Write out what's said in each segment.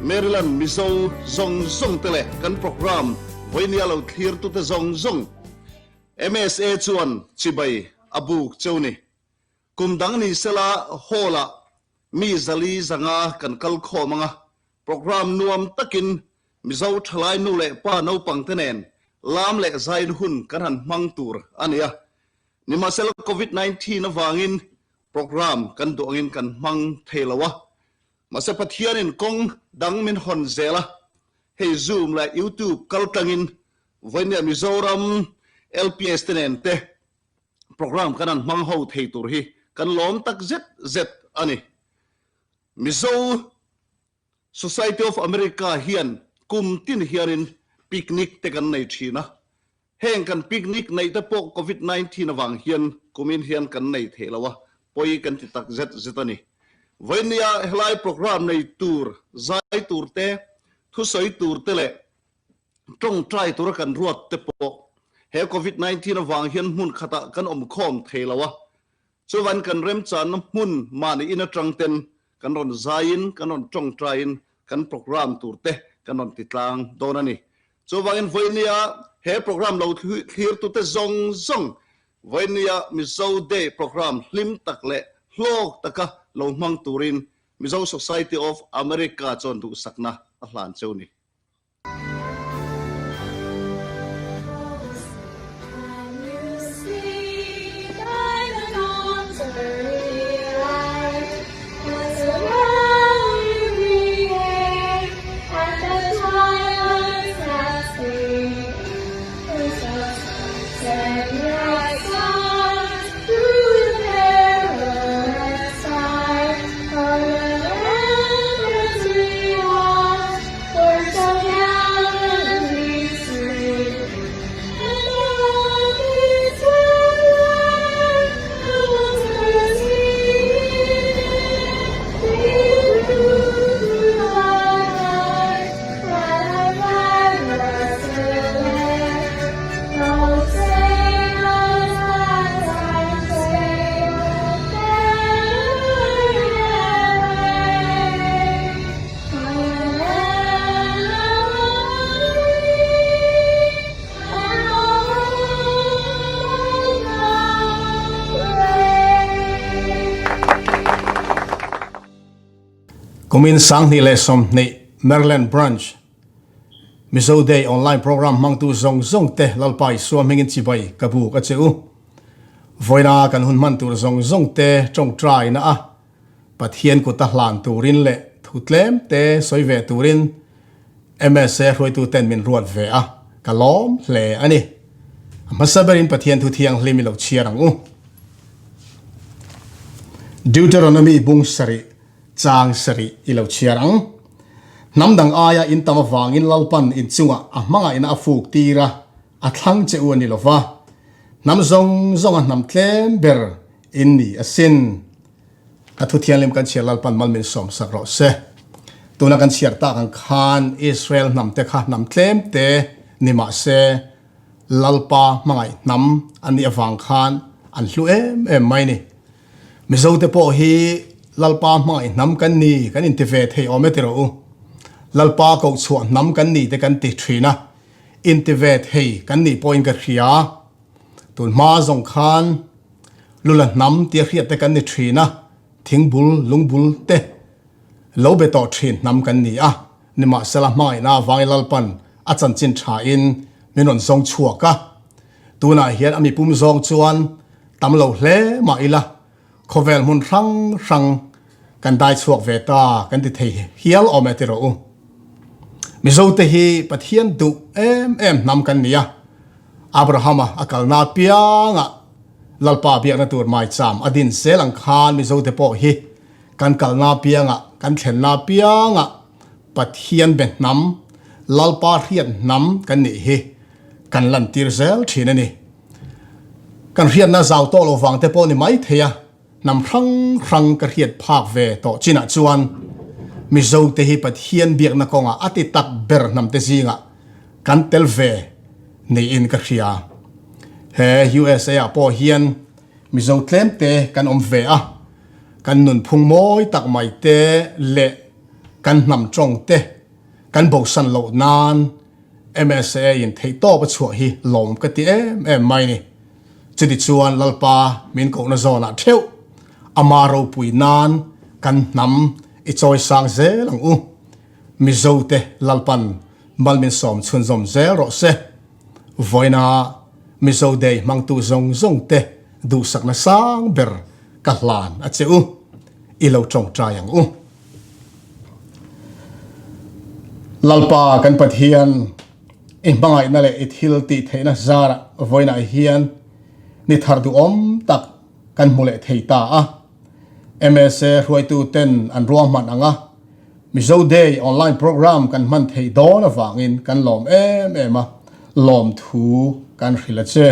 Maryland Mizo zawng zawng te leh kan program vawinia lo thlir tute zawng zawng MSA chuan chibai a buk cheu ni. Kum dang ni sela hall ah mi zali zanga kan kal khawm anga program nuam takin Mizo thalai nu leh pa naupang te nen lam leh zain hun kan han hmang tur a ni a. Nimahsela Covid 19 avangin program kan duh angin kan hmang thei lo a. Mahse Pathianin kawng dang min hawn zel a, hei Zoom leh YouTube kal tlangin vawinia Mizoram LPS te nen te program kan han hmang ho thei tur hi kan lawm tak zet zet a ni. Mizo Society of America hian kum tin hianin picnic te kan nei thin a, heng kan picnic neih te pawh Covid 19 avang hian kumin hian kan nei thei lo a, pawi kan ti tak zet zet a ni. Vawinia helai program nei tur, zai tur te, thusawi tur te leh tawngtai tura kan ruat te pawh he Covid 19 avang hian hmun khatah kan awm khawm thei lo a, Chuvan kan remchanna hmun mahni in atang ten kan rawn zaiin kan rawn tawngtaiin kan program tur te kan rawn ti tlang dawn a ni. Chuvangin vawinia he program lo thlirtute zawng zawng vawinia Mizo Day program hlim tak leh hlawk taka lo hmang turin Mizo Society of America chuan duhsakna a hlan cheu ni. Kumin 2020 Maryland Branch Mizo Day Online Program hmangtu zawng zawng te Lalpa Isua hmingin chibai ka buk a che u. Vawiina kan hun hman tur zawng zawng te tawngtaina a Pathian kuta hlan turin leh thu tlem te sawi ve turin MSA hruaitu ten min ruat ve a, ka lawm hle a ni. A hmasa berin Pathian thu thianghlim i lo chhiar ang u. Deuteronomy bung sarih chang sarih i lo chhiar ang. Hnam dang aia in tam avangin Lalpan in chungah a hmangaihna a fuk tir a, a thlang che u a ni lo va. Hnam zawng zawnga hnam tlem ber in ni asin. A thu thianghlim kan chhiar Lalpan mal min sawm sak rawh se. Tuna kan chhiar tak ang khan Israel hnam te kha hnam tlem te ni mah se Lalpa hmangaih hnam an nih avang khan an hlu em em mai ni. Mizo te pawh hi Lalpa hmangaih hnam kan ni kan inti ve thei awm e ti rawh u. Lalpa kohchhuah hnam kan ni te kan ti thin a, inti ve thei kan nih pawhin ka hria. Tun hma zawng khan Lula hnam tia hriat te kan ni thin a, thingbul, lungbul te lo be tawh thin hnam kan ni a, nimahsela hmangaihna avangin Lalpan a chanchin thain min rawn zawng chhuak a. Tunah hian a mipum zawng chuan tam lo hle mah ila khawvel hmun hrang hrang kan dai chhuak ve ta kan ti thei hial awm e ti rawh u. Mizote hi Pathian duh em em hnam kan ni a, Abrahama a kalna apiangah Lalpa biakna tur maicham a din zel ang khan Mizote pawh hi kan kalna apiangah, kan thlenna apiangah Pathian be hnam, Lalpa hriat hnam kan nih hi kan lantir zel thin a ni. Kan hriatna zau tawh lo vang te pawh ni mai thei a, hnam hrang hrang ka hriat phak ve tawh chinah chuan Mizote hi Pathian biakna kawngah a ti tak ber hnamte zingah kan tel ve niin ka hria. He USA ah pawh hian Mizo tlemte kan awm ve a, kan nunphung mawi tak mai te leh. Kan hnam tawng te kan bosan loh nan MSA in theihtawp a chhuah hi lawm ka ti em em mai ni. Chutichuan Lalpa min kohna zawnah theuh ama ropui nan kan hnam i chawisang zel ang u. Mizo te Lalpan mal min sawm chhunzawm zel rawh se. Vawiina Mizo Day hmangtu zawng zawng te duhsakna sang ber ka hlan a che u. I lo tawngtai ang u. Lalpa kan Pathian, i hmangaihna leh i thil tih theihna zarah vawiinah hian ni thar duhawm tak kan hmu leh thei ta a. MSA hruaitu ten an ruahman ang a, Mizo Day online program kan hman theih dawn avangin kan lawm em em a, lawmthu kan hrilh a che.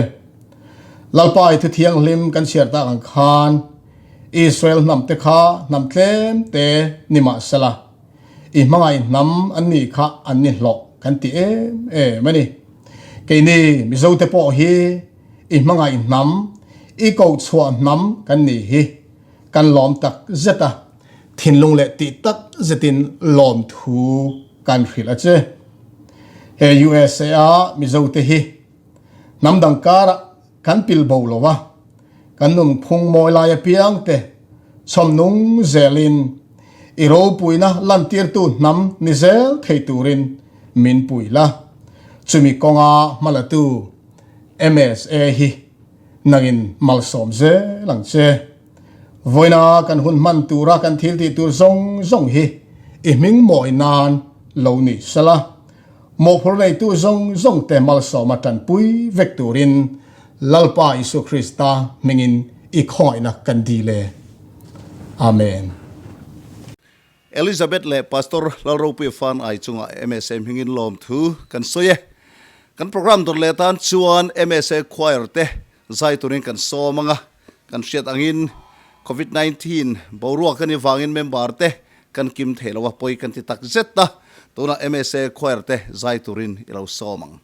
Lalpa i thu thianghlim kan chhiar tak ang khan Israel hnam te kha hnam tlem te ni mah sela, i hmangaih hnam an nih kha an ni hlawh kan ti em em a ni. Keini Mizo te pawh hi i hmangaih hnam, i kohchhuah hnam kan nih hi kan lawm tak zet a, thinlung leh tih tak zetin lawmthu kan hrilh a che. He USA a Mizo te hi hnam dang karah kan pil bo lo a, kan nunphung mawi lai apiang te chhawm nung zelin i ropuina lantirtu hnam ni zel thei turin min pui la. Chumi kawnga hmalatu MSA hi nangin malsawm zel ang che. Vawiina kan hun hman tura kan thil tih tur zawng zawng hi i hming mawi nan lo ni sela. Mawhphur neitu zawng zawngte malsawma tanpui vek turin Lalpa Isua Krista hmingin i khawngaihna kan dil e. Amen. Elizabeth leh Pastor Lalropuia Fan ai chungah MSA hmingin lawmthu kan sawi e. Kan program dawr leh tan chuan MSA Choir te zai turin kan sawm ang a, kan hriat angin Covid 19 boruak a ni vangin member te kan kim thei lo a, pawi kan ti tak zet a, tunah MSA Choir te zai turin i lo sawm ang.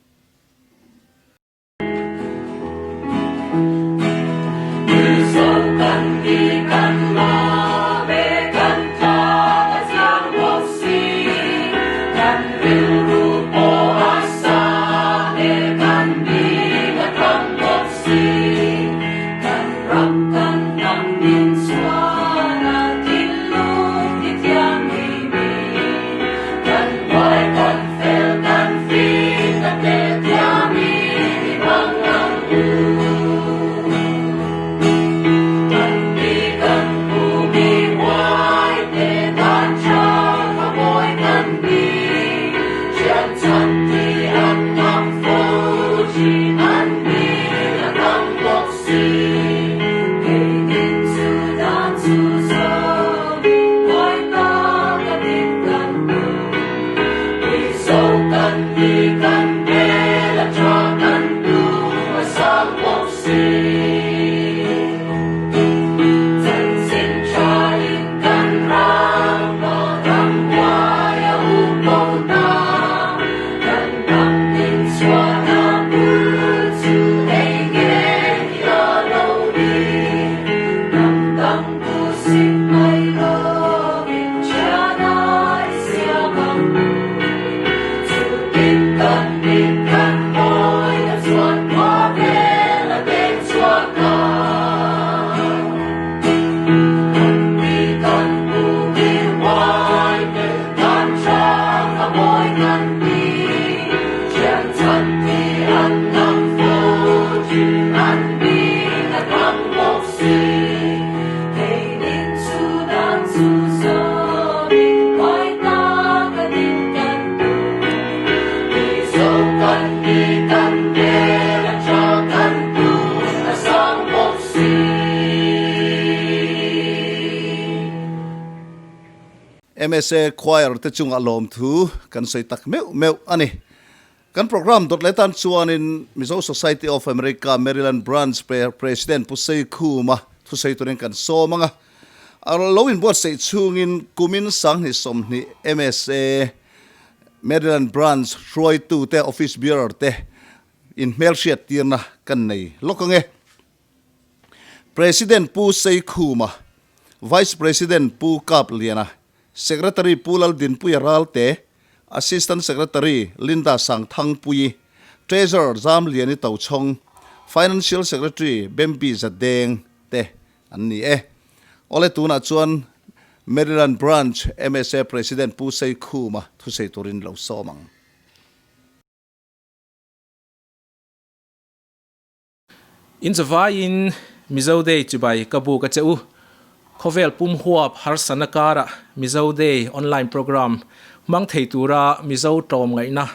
MSA Choir te chungah lawmthu kan sawi tak meuh meuh a ni. Kan program dawt leh tan chuanin Mizo Society of America Maryland Branch President Pu Seikhuma thusawi turin kan sawm ang a. A lo inbuatsaih chhungin kumin 2020 MSA Maryland Branch hruaitute Office Bearer te inhmelhriat tirna kan nei lawk ang e. President Pu Seikhuma, Vice President Pu Kapliana. Secretary Pu Laldinpuia Ralte, Assistant Secretary Linda Sangthangpuii, Treasurer Zamliani Tochhawng, Financial Secretary Bembi Zadeng te an ni e. Awle tunah chuan Maryland Branch MSA President Pu Seikhuma thusei turin lo sawm ang. In zavaiin Mizo Day chibai ka buk a che u. Khawvel pum huap harsana karah Mizo Day online program hmang thei tura Mizo tlawm ngaihna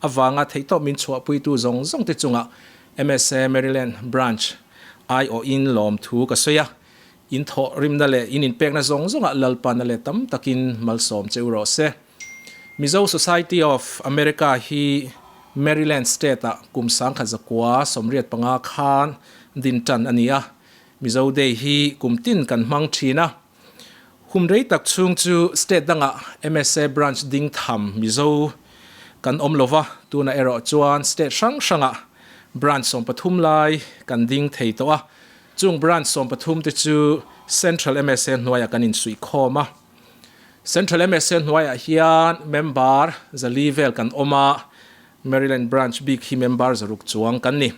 avanga theihtawp min chhuahpuitu zawng zawng te chungah MSA Maryland Branch aiawhin lawmthu ka sawi a. In thawh rimna leh in inpekna zawng zawngah Lalpana leh tam takin malsawm che u rawh se. Mizo Society of America hi Maryland State-ah kum 1985 khan din tan a ni a. Mizo Day hi kum tin kan hmang thin a. Hum rei tak chhung chu state dangah MSA branch ding tham Mizo kan awm lo va, tunah erawh chuan state hrang hrangah branch 13 lai kan ding thei tawh a. Chung branch 13 te chu Central MSA hnuaiah kan insuihkhawm a. Central MSA hnuaiah hian member 400 vel kan awm a, Maryland Branch bik hi member 600 chuang kan ni.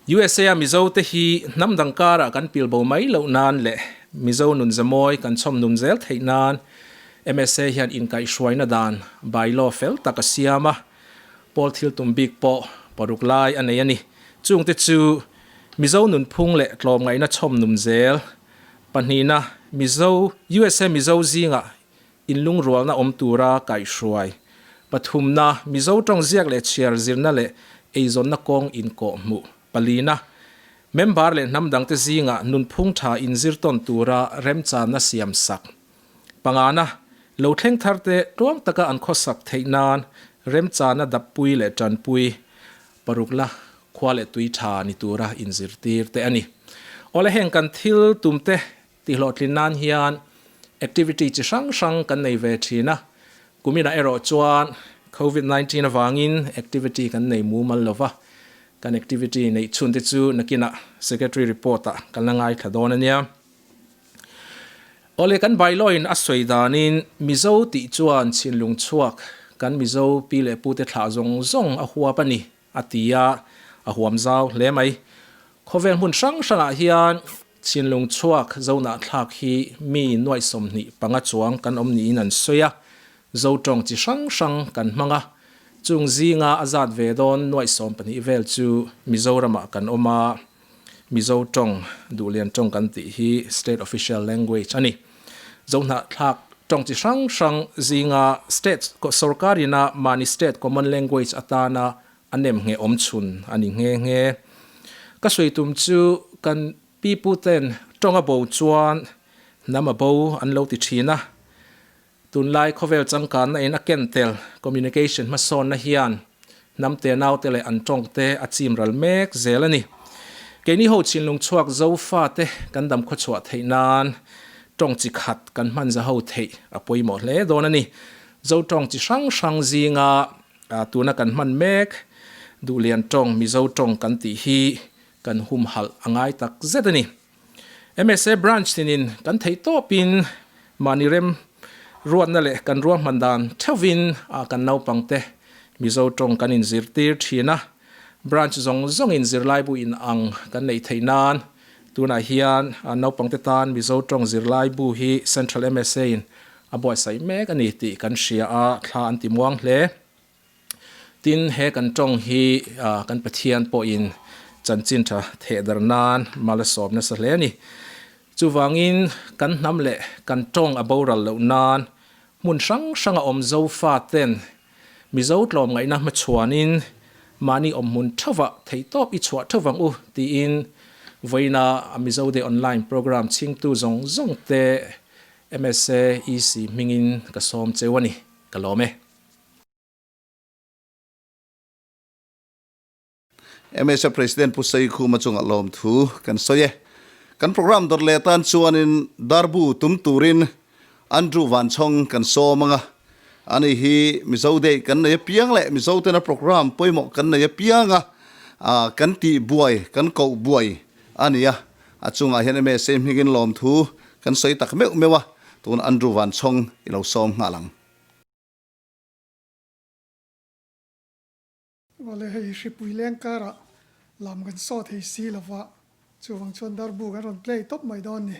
USA a Mizo te hi hnam dang karah kan pil bo mai loh nan leh Mizo nun zamawi kan chhawm nun zel theih nan MSA hian inkaihhruaina dan, bylaw, fel tak a siam a, pawl thil tum bik pawh paruk lai a nei a ni. Chungte chu Mizo nunphung leh tlawmngaihna chhawm nun zel, Pahnihna, Mizo, USA Mizo zingah inlungrualna awm tura kaihhruai. Pathumna, Mizo tawng ziak leh chhiar zirna leh eizawnna kawng inkawh hmuh. Palina, Member leh hnam dangte zingah nunphung tha inzir tawn tura remchanna siam sak. Pangana, Lo thleng tharte tluang taka an khawsak theih nan remchanna dappui leh tanpui. Paruk la khua leh tui tha ni tura inzirtir te a ni. Awle heng kan thil tum te tihhlawhtlin nan hian activity chi hrang hrang kan nei ve thin a, kuminah erawh chuan Covid 19 avangin activity kan nei mumal lo va, kan activity neih chhun te chu nakinah Secretary report ah kan la ngaithla dawn a nia. Awle kan bylaw-in a sawi danin Mizo tih chuan chhinlung chhuak kan Mizo pi leh pute thlah zawng zawng a huap a ni a ti a, a huam zau hle mai. Khawvel hmun hrang hrangah hian chhinlung chhuak Zohnah thlak hi mi nuaih 25 chuang kan awm niin an sawi a, Zo tawng chi hrang hrang kan hmang a, chung zinga a zat ve dawn nuaih 12 vel chu Mizoramah kan awm a. Mizo tawng, Duhlian tawng kan tih hi state official language a ni. Zohnahthlak tawng chi hrang hrang zinga state sorkar ina mahni state common language atana a nem ngheh awm chhun a ni nghe nghe. Ka sawi tum chu kan pipu ten tawng a bo chuan hnam a bo an lo ti thin a. Tunlai khawvel changkanna in a ken tel communication hmasawnna hian hnam te naute leh an tawng te a chim ral mek zel a ni. Keini ho chinlung chhuak Zofa te kan dam khawchhuah theih nan tawng chi khat kan hman za ho theih a pawimawh hle dawn a ni. Zo tawng chi hrang hrang zinga tuna kan hman mek Duhlian tawng, Mizo tawng kan tih hi kan humhalh a ngai tak zet a ni. MSA Branch tinin kan theih tawpin mahni rem ruatna leh kan ruahman dan theuhin kan naupangte Mizo tawng kan inzirtir thin a. Branch zawng zawngin zirlaibu in ang kan neih theih nan tunah hian naupangte tan Mizo tawng zirlaibu hi Central MSA in a buatsaih mek a ni tih kan hria a, thla an ti muang hle. Tin, he kan tawng hi kan Pathian pawhin chanchin tha theh dar nan mal a sawm nasa hle a ni. Chuvangin kan hnam leh kan tawng a boral loh nan hmun hrang hranga awm Zofa ten Mizo tlawmngaihna hmachhuanin mahni awmhmun theuhah theihtawp i chhuah theuh vang u tiin vawiina Mizo Day Online Programme chhingtu zawng zawng te MSA EC hmingin ka sawm cheu a ni. Ka lawm e. MSA President Pu Seikhuma chungah lawmthu kan sawi e. Kan program dawt leh tan chuanin darbu tum turin Andrew Vanchhawng kan sawm anga, ani hi Mizo Day kan nei apiang leh Mizo tena program pawimawh kan nei apianga kan tih buai, kan koh buai a ni a. A chungah hian MSA hmingin lawmthu kan sawi tak meuh meuh a. Tun Andrew Vanchhawng i lo sawm nghal ang. Awle hei hripui leng karah lam kan saw thei si lova, chuvang chuan darbu kan rawn play tawp mai dawn ni.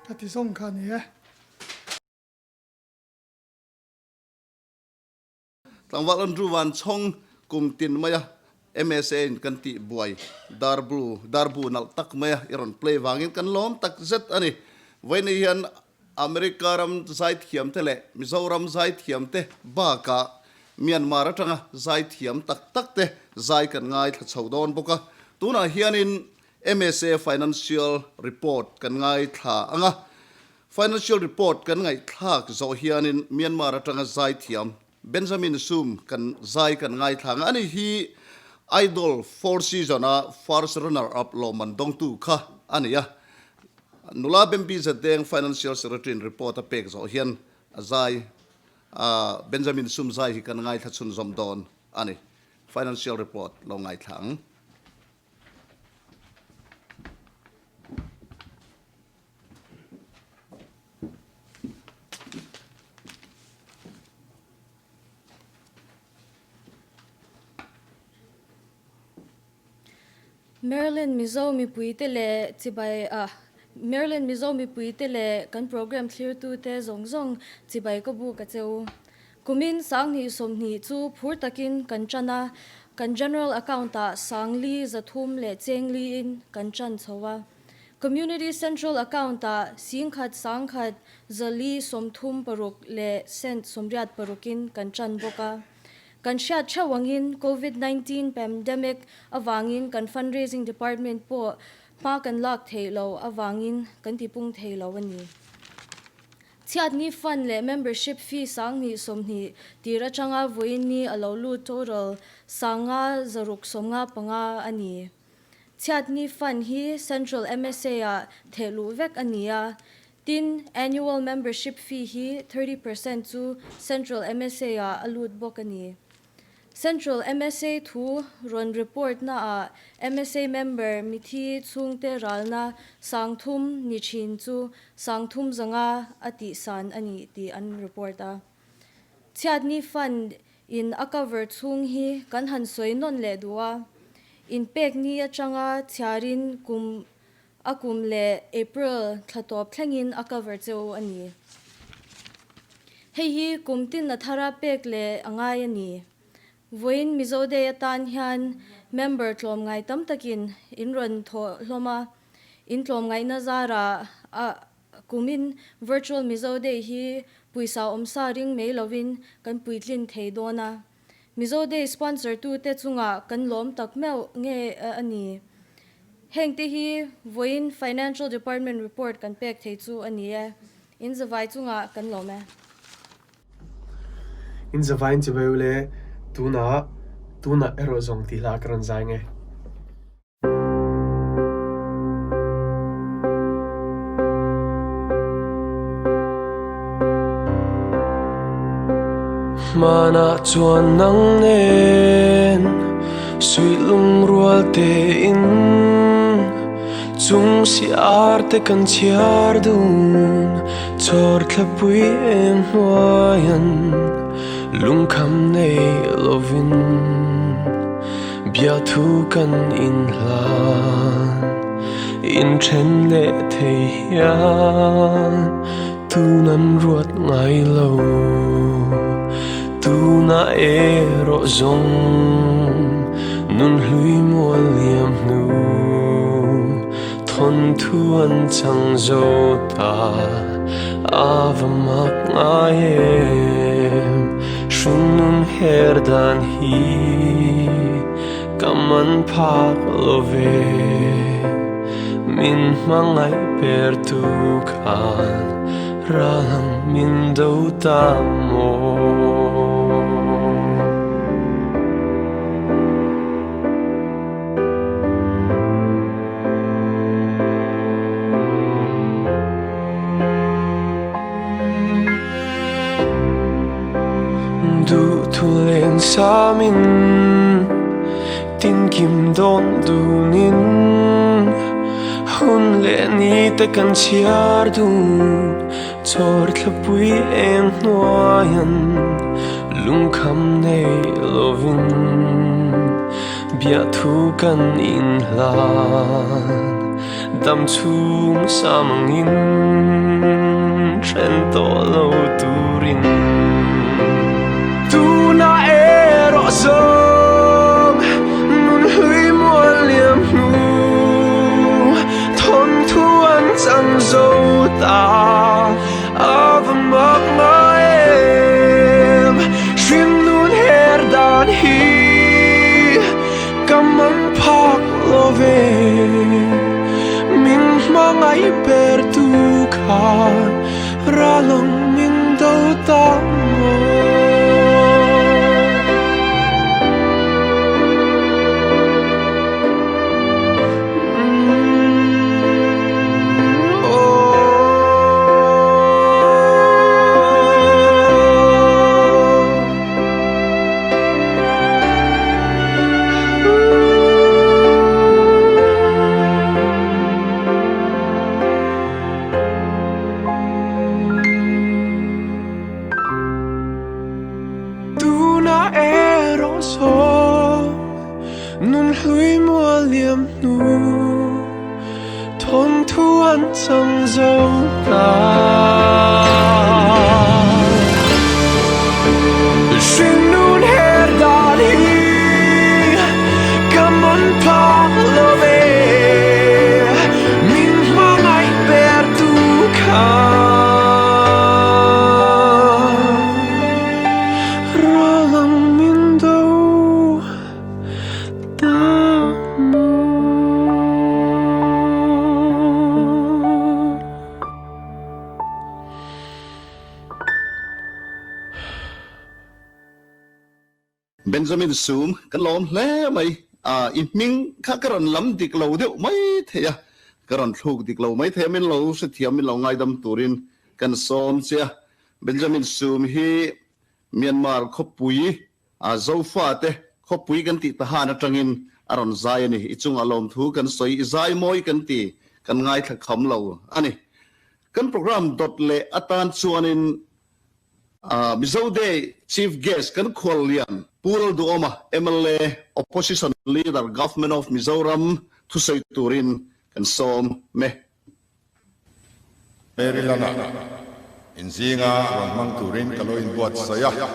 Ka ti zawng kha a ni e. Tlangval Andrew Vanchhawng kum tin maia MSA in kan tih buai darbu darbu nalh tak maia i rawn play vangin kan lawm tak zet a ni. Vawiin hian America ram zaithiam te leh Mizoram zaithiam te bakah Myanmar atanga zaithiam tak tak te zai kan ngaithla chho dawn bawk a. Tunah hianin MSA Financial Report kan ngaithla ang a. Financial Report kan ngaihthlak zawh hianin Myanmar atanga zaithiam Benjamin Sum kan zai kan ngaithla ang a. Ani hi Idol four season-a first runner up lawmman dawngtu kha a ni a. Nula Bembi Zadeng Financial Secretary-in report a pek zawh hian a zai Benjamin Sum zai hi kan ngaithla chhunzawm dawn a ni. Financial report lo ngaithla ang. Maryland Mizo mipuite leh chibai ah Maryland Mizo mipuite leh kan program thlirtute zawng zawng chibai ka buk a che u. Kumin Sanghnih 20 chu phur takin kan tan a, kan General Account ah Sangli 300 leh Chengli in kan tan chho a. Community Central Account ah 10,000 10,000 436 leh cent 86 in kan tan bawk a. Kan hriat theuh angin Covid 19 pamdemic avangin kan Fundraising Department pawh hma kan lak theih lo avangin kan tipung thei lo a ni. Chhiatni Fund leh Membership fee 2020 tir atanga vawiinni a lo lut total 5695 a ni. Chhiatni Fund hi Central MSA ah thehluh vek a ni a, tin Annual Membership fee hi 30% chu Central MSA ah a lut bawk a ni. Central MSA thu rawn report na ah MSA member mithi chhungte ralna 3000 ni thin chu 3500 a tihsan a ni tih an report a. Chhiatni Fund In a cover chhung hi kan han sawi nawn leh duh a, in pek ni atanga chhiarin kum a kum leh April thla tawp thlengin a cover cheu a ni. Hei hi kum tin a thara pek leh a ngai a ni. Vawiin Mizo Day atan hian member tlawmngai tam takin in rawn thawh hlawm a, in tlawmngaihna zarah a kumin Virtual Mizo Day hi puisa awmsa ring mai lovin kan puitlin thei dawn a. Mizo Day sponsor tute chungah kan lawm tak meuh nge a ni. Heng te hi vawiin Financial Department report kan pek thei chu a ni e. In zavai chungah kan lawm e. In zavai in chibai u le, tunah, tunah erawh zawng tih hla ka rawn zai nge. Hmanah chuan nang nen suih lungrual tein chung si ar te kan chhiar dun chhawr thlapui eng hnuaian lungkham nei lovin. Biathu kan inhlan, inthen leh thei hian tun an ruat ngai lo. Tunah erawh zawng nun hlui mual liam hnu, thawnthu an chang zo ta, a va mak ngai em, hringnun her dan hi ka man phak lo ve, min hmangaih ber tu khan ral ang min do ta maw. Duhthu len samin tinkim dawn dunin hun leh ni te kan chhiar dun chhawr thlapui eng hnuaian lungkham nei lovin biahthu kan inhlan dam chhung sam angin then tawh lo turin tunah erawh zawng nun hlui mual liam hnu thawnthu an chang zo ta a va mak ngai em hringnun her dan hi ka man phak lo ve min hmangaih ber tu khan ral ang min do ta maw. Tunah erawh sawn nun hlui mual liam hnu thawnthu an chang zo ta. Hringnun her dan hi ka man phak lo ve min hmangaih ber tu kha ral ang min do ta maw. Benjamin Sum, Kan lawm hle mai. A, i hming kha ka rawn lam dik lo deuh mai thei a, ka rawn thluk dik lo mai thei a, min lo hrethiam, min lo ngaidam turin kan sawm che a. Benjamin Sum hi Myanmar khawpui A Zofate khawpui kan tih tahan atangin a rawn zai a ni. I chungah lawmthu kan sawi, i zai mawi kan ti, kan ngaithla kham lo a ni. Kan program dawt leh atan chuanin Mizo Day Chief Guest kan khuallian Pu Lalduhawma, mla, Opposition Leader, Government of Mizoram thusawi turin kan sawm me. Maryland-ah. Inzinga rawn hmang turin ka lo inbuatsaih a.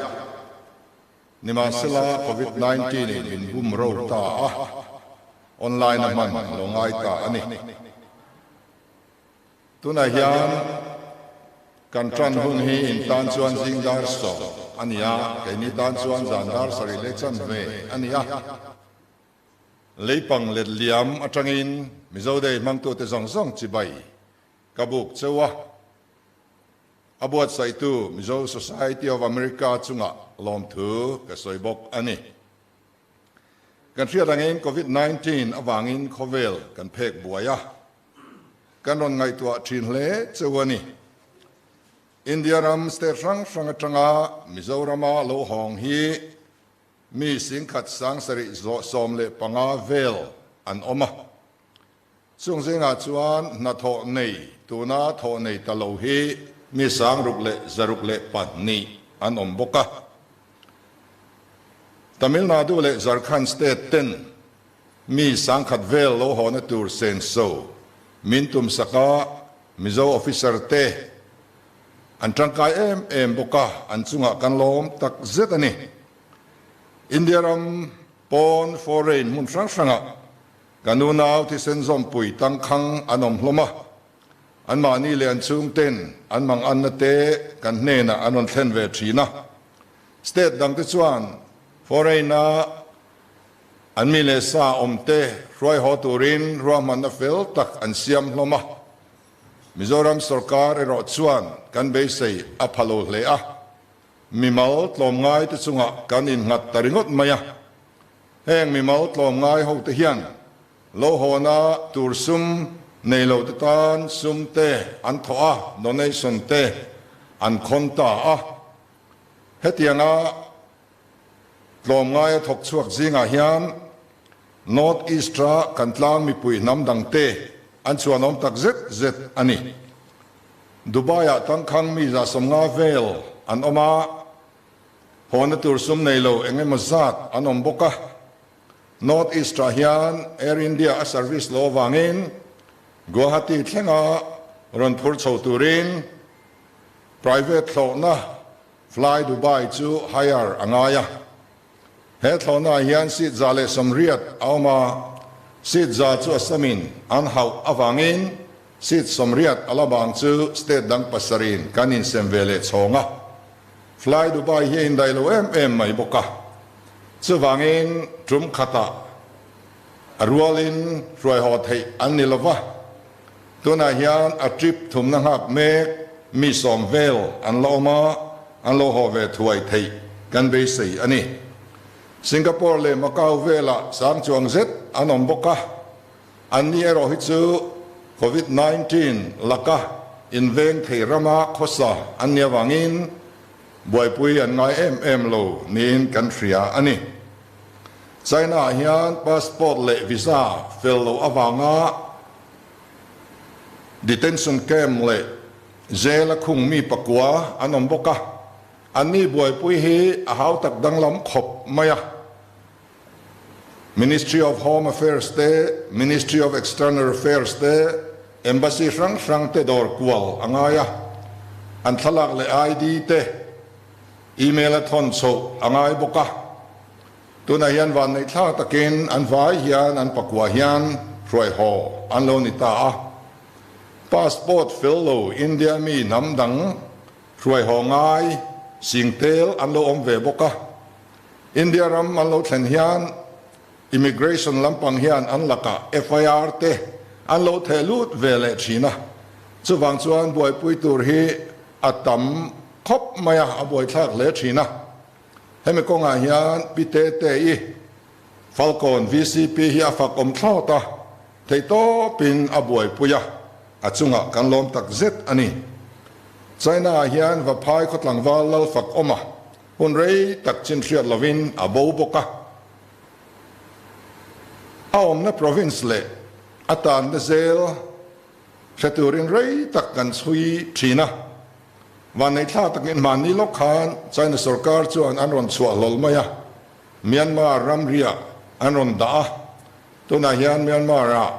Nimahsela Covid 19 in min bum ro ta a, online a hman a lo ngai ta a ni. Tunah hian kan tan hun hi in tan chuan zing dar sawm a ni a, keini tan chuan zan dar sarih leh chanve a ni a. Leipang let liam atangin Mizo Day hmangtute zawng zawng chibai ka buk cheu a. A buatsaihtu Mizo Society of America chungah lawmthu ka sawi bawk a ni. Kan hriat angin Covid 19 avangin khawvel kan phek buai a, kan rawn ngaihtuah thin hle cheu a ni. India ram state hrang hrang atanga Mizorama lo hawng hi mi singkhat sangsarih 15 vel an awm a. Chung zingah chuan hnathawh nei, tuna thawh nei ta lo hi mi 6402 an awm bawk a. Tamil Nadu leh Jharkhand state ten mi 10,000 vel lo hawhna tur senso min tumsak a, Mizo officer te an tangkai em em bawk a, an chungah kan lawm tak zet a ni. India ram pawn foreign hmun hrang hrangah Kan unau thisen zawmpui tangkhang an awm hlawm a, anmahni leh an chhungten an manganna te kan hnenah an rawn thlen ve thin a. State dangte chuan foreign-a an mi leh sa awmte hruai haw turin ruahmanna fel tak an siam hlawm a. Mizoram sorkar erawh chuan kan beisei a pha lo hle a, mimal tlawmngaite chungah kan innghat ta ringawt mai a. Heng mimal tlawmngai hote hian lo hawna tur sum nei lote tan sum te an thawh a, donation te an khawn ta a. Hetianga tlawmngaia thawk chhuak zingah hian North East-a kan tlang mipui hnam dangte an chhuanawm tak zet zet a ni. Dubai-ah tangkhang mi 150 vel an awm a. Hawna tur sum nei lo eng emaw zat an awm bawk a. North East-ah hian Air India a service lo avangin Guwahati thlenga rawn phur chho turin private thlawhna Fly Dubai chu hire a ngai a. He thlawhnaah hian seat 180 a awm a, seat 100 chu Assam-in an hauh avangin seat 80 a la bang chu state dang pasarih kan insem ve leh chhawng a. Fly Dubai hi a indaih lo em em mai bawk a, chuvangin tum khatah a rualin hruai haw theih an ni lova, tunah hian a trip thumna nghak mek mi 10 vel an la awm a, an lo haw ve thuai theih kan beisei a ni. Singapore leh Macau velah sang chuang zet an awm bawk a, anni erawh hi chu Covid 19 laka inveng thei rama khawsa an nih avangin buaipui an ngai em em lo niin kan hria a ni. China-ah hian passport leh visa fel loh avanga detention camp leh jail-a khung mi pakua an awm bawk a, anni buaipui hi a hautak danglam khawp mai a. Ministry of Home Affairs te, Ministry of External Affairs te, Embassy hrang hrang te dawr kual a ngai a, an thlalak leh ID te email a thawn chhoh a ngai bawk a. Tunah hian vanneihthlak takin an vai hian an pakua hian hruai haw an lo ni ta a. Passport fel lo India mi hnam dang hruai haw ngai singtel an lo awm ve bawk a. India ram an lo thlen hian Immigration lampang hian an lakah FIR te an lo theh lut ve leh thin a, chuvang chuan buaipui tur hi a tam khawp mai a, a buaithlak hle thin a. Hemi kawngah hian Pi Tete-i Falkawn VCP hi a fak awm thlawt a, theihtawpin a buaipui a, a chungah kan lawm tak zet a ni. China-ah hian Vaphai khawtlangval lal fak awm a, Hun rei tak chin hriat lovin a bo bawk a. A awmna province leh a tanna zel hre turin rei tak kan chhui thin a. Vanneihthlak takin hmanni lawk khan China sorkar chuan an rawn chhuah hlawl mai a, Myanmar ramriah an rawn dah a. Tunah hian Myanmar-ah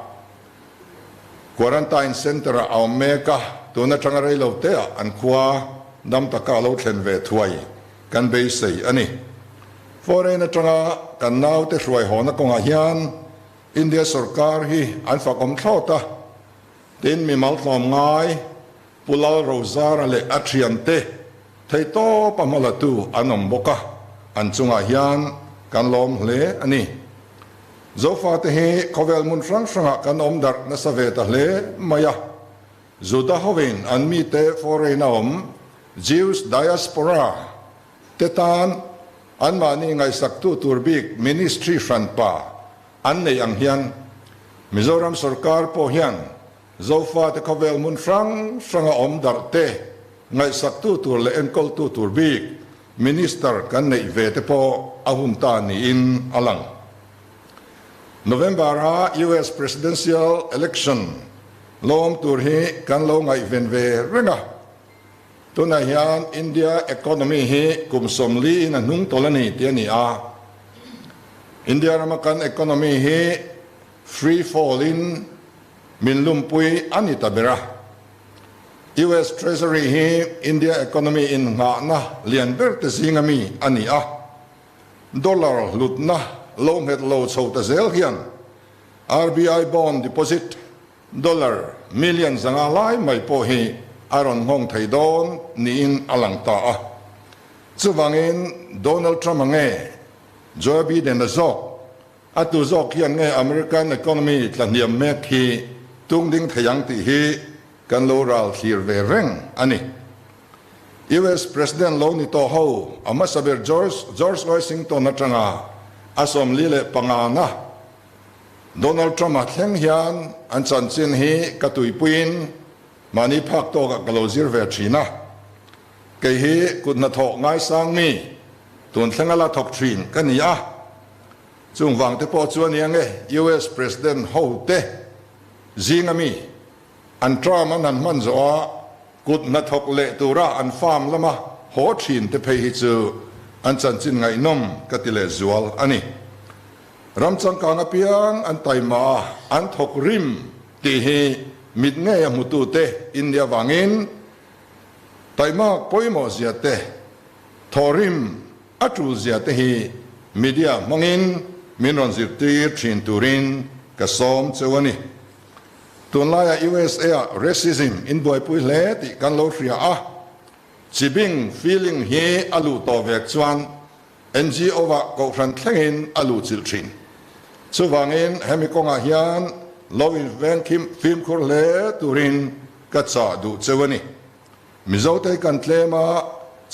quarantine centre-ah a awm mek a. tun atanga rei lo te ah an khua dam taka a lo thlen ve thuai kan beisei a ni. Foreign atanga kan naute hruai hawna kawngah hian India sorkar hi an fakawm thlawt a, tin mimal tlawm ngai Pu Lal Rozara leh a thiante theihtawp a hmalatu an awm bawk a, an chungah hian kan lawm hle a ni. Zofate hi khawvel hmun hrang hrangah kan awm darh nasa ve ta hle mai a. Juda hovin an mite foreign a awm, Jews diaspora, te tan anmahni ngaihsaktu tur bik ministry hranpa an nei ang hian Mizoram sorkar pawh hian Zofate khawvel hmun hrang hranga awm darh te, ngaihsaktu tur leh enkawltu tur bik Minister kan neih ve te pawh a hun ta niin a lang. November-a US Presidential Election lawm tur hi kan lo ngaihven ve reng a. Tunah hian India economy hi kum 40 in a hnung tawlh a ni tih a ni a. India rama kan economy hi free fall in Min lumpui a ni ta ber a. US Treasury hi India economy innghahna lian ber te zinga mi a ni a. Dollar hlutna lo nghet lo chho ta zel hian RBI bond deposit dollar million 500 lai mai pawh hi a rawn nghawng thei dawn niin a lang ta a. Chuvangin Donald Trump-a nge Joe Biden-a zawk A tu zawk hian nge American economy tlahniam mek hi tung ding thei ang tih hi kan lo ral thlir ve reng a ni. US President lo ni tawh ho a hmasa ber George George Washington atanga a 45 na Donald Trump-a thleng hian an chanchin hi ka tuipuiin mahni phak tawkah ka lo zir ve thin a. Kei hi kut hnathawh ngaisang mi tun thlenga la thawk thin ka ni a. Chung vang te pawh chu a nia nge US President ho te zinga mi an term an han hman zawh a kut hnathawk leh tura an farm lama haw thin te phei hi chu an chanchin ngaihnawm ka ti leh zual a ni. Ram changkang apiang an taima a an thawk rim tih hi mit ngei a hmutu te India vangin taimak pawimawh zia te thawhrim A tul zia te hi media hmangin min rawn zirtir thin turin ka sawm cheu a ni. Tunlaiah USA ah racism in buaipui hle tih kan lo hria a, chibing feeling hi a luh tawh vek chuan NGO ah kohhran thlengin a luh chilh thin. Chuvangin hemi kawngah hian lo inveng fimkhur hle turin ka chah duh cheu a ni. Mizote kan tlem a,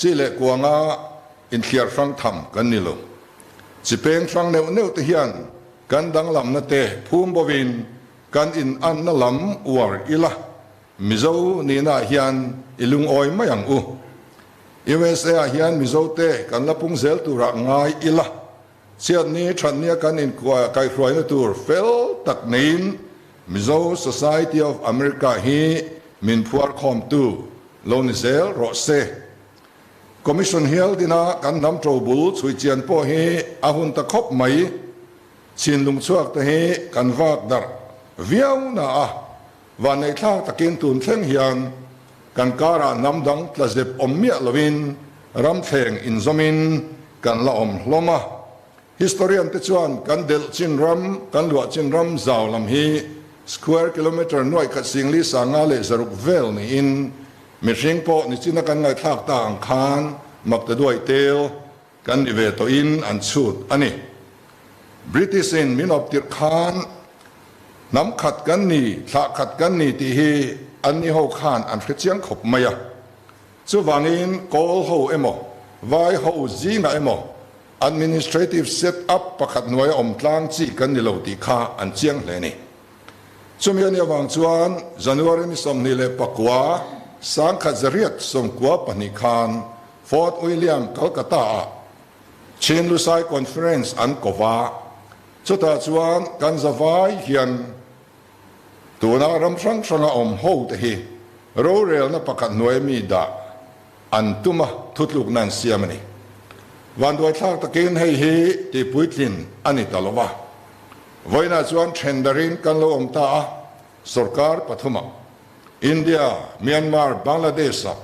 chi leh kuanga inthliar hrang tham kan ni lo. Chi peng hrang neuh neuh te hian kan danglamna te phum bovin kan inanna lam uar ila, Mizo nihnaah hian i lungawi mai ang u. USA ah hian Mizote kan la pung zel turah ngai ila, Chhiatni thatnia kan inkaihhruaina tur fel tak neiin Mizo Society of America hi min phuar khawmtu lo ni zel rawh se. Commission hial dina kan hnam ṭo bul chhui chian pawh hi a hun ta khawp mai. Chhinlung chhuak te hi kan vak darh viau na a, vanneihthlak takin tun thleng hian kan karah hnam dang tla zep awm miah loin ramthleng inzawmin kan la awm hlawm a. Historian te chuan kan delh chin ram, kan luah chin ram zau lam hi square kilometre nuaih khat singli sanga leh 600 vel niin mihring pawh nichina kan ngaihthlak ta ang khan maktaduai tel Kan ni ve tawhin an chhut a ni. British in min awp tirh khan hnam khat kan ni, thlah khat kan ni tih hi an ni ho khan an hre chiang khawp mai a. Chuvangin Kawl ho emaw, Vai ho zingah emaw administrative set up pakhat hnuaia awm tlang chi kan ni lo tih kha an chiang hle a ni. Chumi a nih avang chuan January ni 29 1992 khan Fort William, Calcutta-ah Chin Lusai Conference an ko va, chutah chuan kan zavai hian tuna ram hrang hranga awm ho te hi rorelna pakhat hnuai mi dah an tum a, thutlukna an siam a ni. Vanduaithlak takin hei hi tihpuitlin a ni ta lo va, vawiinah chuan then darin kan lo awm ta a, sorkar pathumah. India, Myanmar, Bangladesh-ah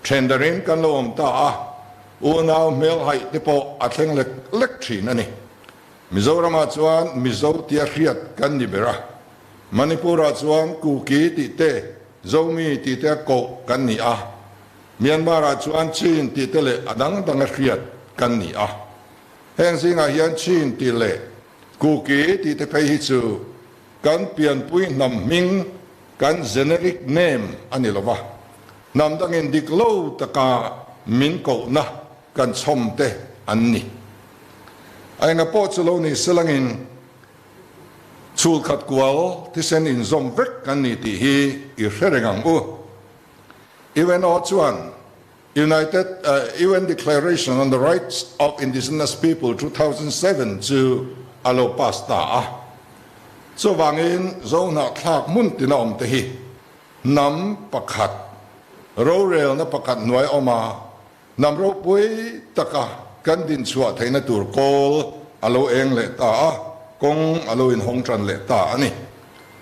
then darin kan lo awm ta a, unau hmelhaih te pawh a thleng lek lek thin a ni. Mizoramah chuan Mizo tia hriat kan ni ber a, Manipur-ah chuan Kuki tih te, Zomi tih te a koh kan ni a, Myanmar-ah chuan Chin tih te leh a dang danga hriat kan ni a. Heng zingah hian Chin tih leh Kuki tih te phei hi chu kan pianpui hnam hming, kan generic name a ni lo va, hnam dangin dik lo taka min kohna kan chhawm te an ni. A enga pawh chu lo ni selangin chhul khat kual thisen inzawm vek kan ni tih hi i hre reng ang u. UNO chuan United UN Declaration on the Rights of Indigenous People 2007 chu a lo pass ta a. Chuvangin Zohnahthlak hmun tina awm te hi hnam pakhat, rorelna pakhat hnuai awm a, hnam ropui taka kan dinchhuah theihna tur kawl a lo eng leh ta a, kawng a lo inhawng tan leh ta a ni.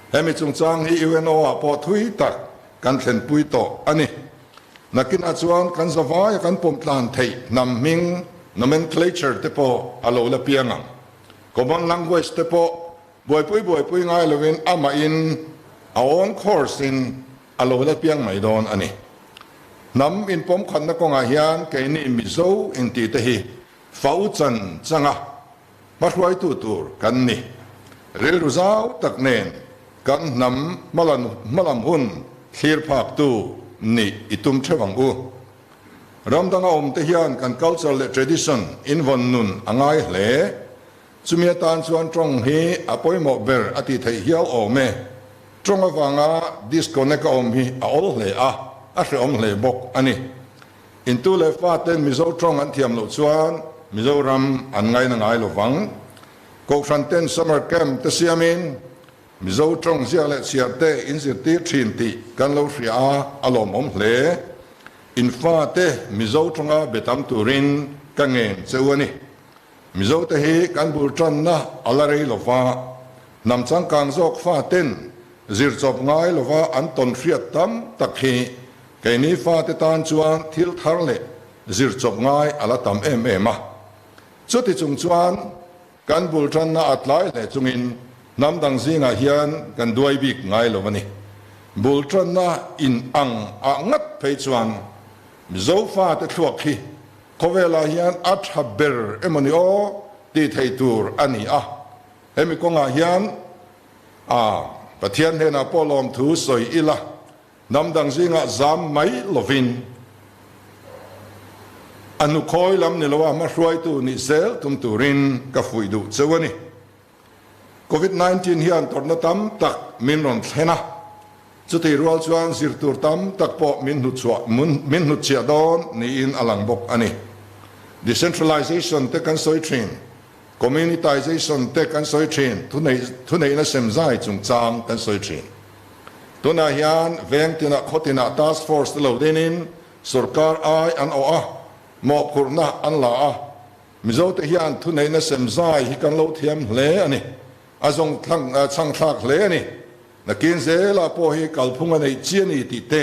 Hemi chungchang hi UNO ah pawh thui tak kan thlenpui tawh a ni. Nakinah chuan kan zavaia kan pawm tlan theih hnam hming, nomenclature, te pawh a lo la piang ang. Common language te pawh buaipui buaipui ngai lovin amahin a own course in a lo la piang mai dawn a ni. Hnam inpawmkhatna kawngah hian keini Mizo intih te hi fau chan changa hmahruaitu tur kan ni. Rilru zau tak nen kan hnam hmalam hun thlir phaktu nih i tum theuh ang u. Ram danga awm te hian kan culture leh tradition invawn nun a ngai hle. Chumi atan chuan tawng hi a pawimawh ber a tih theih hial awm e. Tawng avanga disconnect a awm hi a awl hle a, a hrehawm hle bawk a ni. Intu leh faten Mizo tawng an thiam loh chuan Mizoram an ngaina ngai lo vang. Kohhran ten summer camp te siamin Mizo tawng ziak leh chhiar te in zirtir thin tih kan lo hria a, a lawmawm hle. In fate Mizo tawnga be tam turin ka ngen che u a ni. Mizo te hi kan bul tanna a la rei lo va, hnam changkang zawk faten zir chawp ngai lova an tawn hriat tam tak hi keini fate tan chuan thil thar leh zir chawp ngai a la tam em em a. Chuti chung chuan kan bul tanna a tlai hle chungin hnam dang zingah hian kan duai bik ngai lo a ni. Bul tanna in ang ah ngat phei chuan Mizo fate thluak hi Khawvelah hian a tha ber emaw ni aw tih theih tur a ni a. Hemi kawngah hian a Pathian hnenah pawh lawmthu sawi ila, hnam dang zingah zam mai lovin a hnukhawi lam ni loa hmahruaitu nih zel tum turin ka fuih duh cheu a ni. Covid 19 hian tawrhna tam tak min rawn thlen a, chutih rual chuan zir tur tam tak pawh min hnuchhuah min hnutchhiah dawn niin a lang bawk a ni. Decentralization te kan sawi thin, communitization te kan sawi thin, thuneihna semzai chungchang kan sawi thin. Tunah hian veng tinah khaw tinah task force te lo dinin sorkar ai an awh a, mawhphurhna an la a, Mizote hian thuneihna semzai hi kan lo thiam hle a ni. A zawng chhang thlak hle a ni. Nakin zelah pawh hi kalphung a neih chi a ni tih te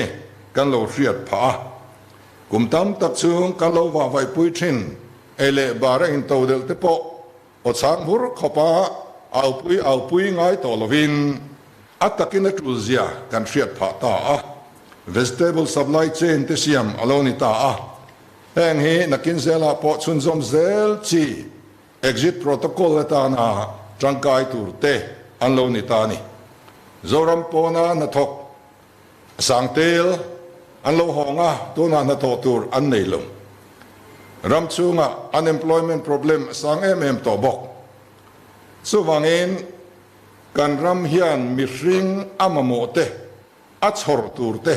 kan lo hriat phah a. Kum tam tak chhung kan lo vahvaihpui thin ei leh bar a intodelh te pawh aw chhang hur khawpa aupui aupui ngai tawh lovin a takin a tul zia kan hriat phah ta a. Vegetable supply chain te siam a lo ni ta a. Heng hi nakin zelah pawh chhunzawm zel chi exit protocol atana tangkai tur te an lo ni ta a ni. Zoram pawna hnathawk Sangtel an lo hawng a, tunah hnathawh tur an nei lo. Ram chhungah unemployment problem a sang em em tawh bawk. Chuvangin kan ram hian mihring a mamawh te, a chhawr tur te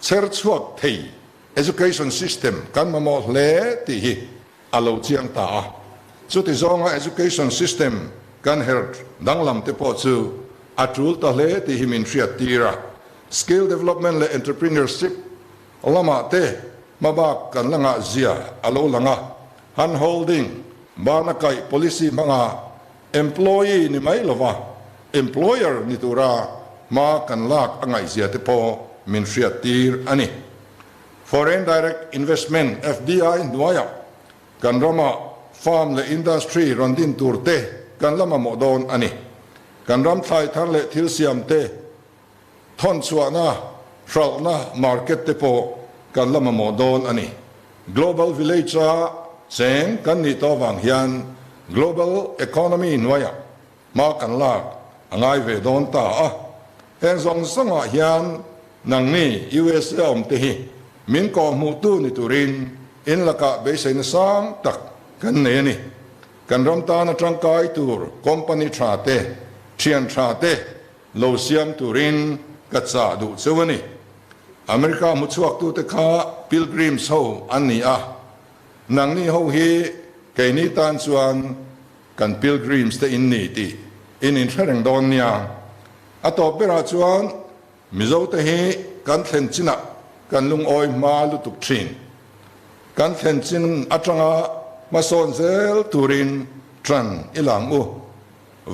chher chhuak thei Education system kan mamawh hle tih hi a lo chiang ta a. Chuti zawnga education system kan her danglam te pawh chu a tul ta hle tih hi min hriat tir a. Skill development leh entrepreneurship lamah te hmabak kan la ngah zia a lo lang a. Hand holding, bana kaih policy hmanga employee ni mai lova employer ni tura hma kan lak a ngaihzia te pawh. min hriattir a ni. Foreign Direct Investment, FDI, hnuaiah kan rama farm leh industry rawn din tur te kan la mamawh dawn a ni. Kan ram thlai thar leh thil siam te thawn chhuahna, hralhna market te pawh kan la mamawh dawn a ni. Global Village-a cheng kan nih tawh avang hian global economy hnuaiah Hma kan lak a ngai ve dawn ta a, heng zawng zawngah hian nangni USA awm te hi min kawhhmuhtu ni turin in lakah beiseina sang tak kan nei a ni. Kan ram tana tangkai tur company tha te, thian tha te lo siam turin ka chah duh cheu a ni. America hmuchhuaktute kha Pilgrims ho an ni a, nangni ho hi keini tan chuan Kan pilgrims te in ni tih in inhre reng dawn nia. A tawp berah chuan Mizo te hi kan thlen chinah kan lungawi hma lutuk thin. Kan thlen chin atanga hmasawn zel turin tan i lang u.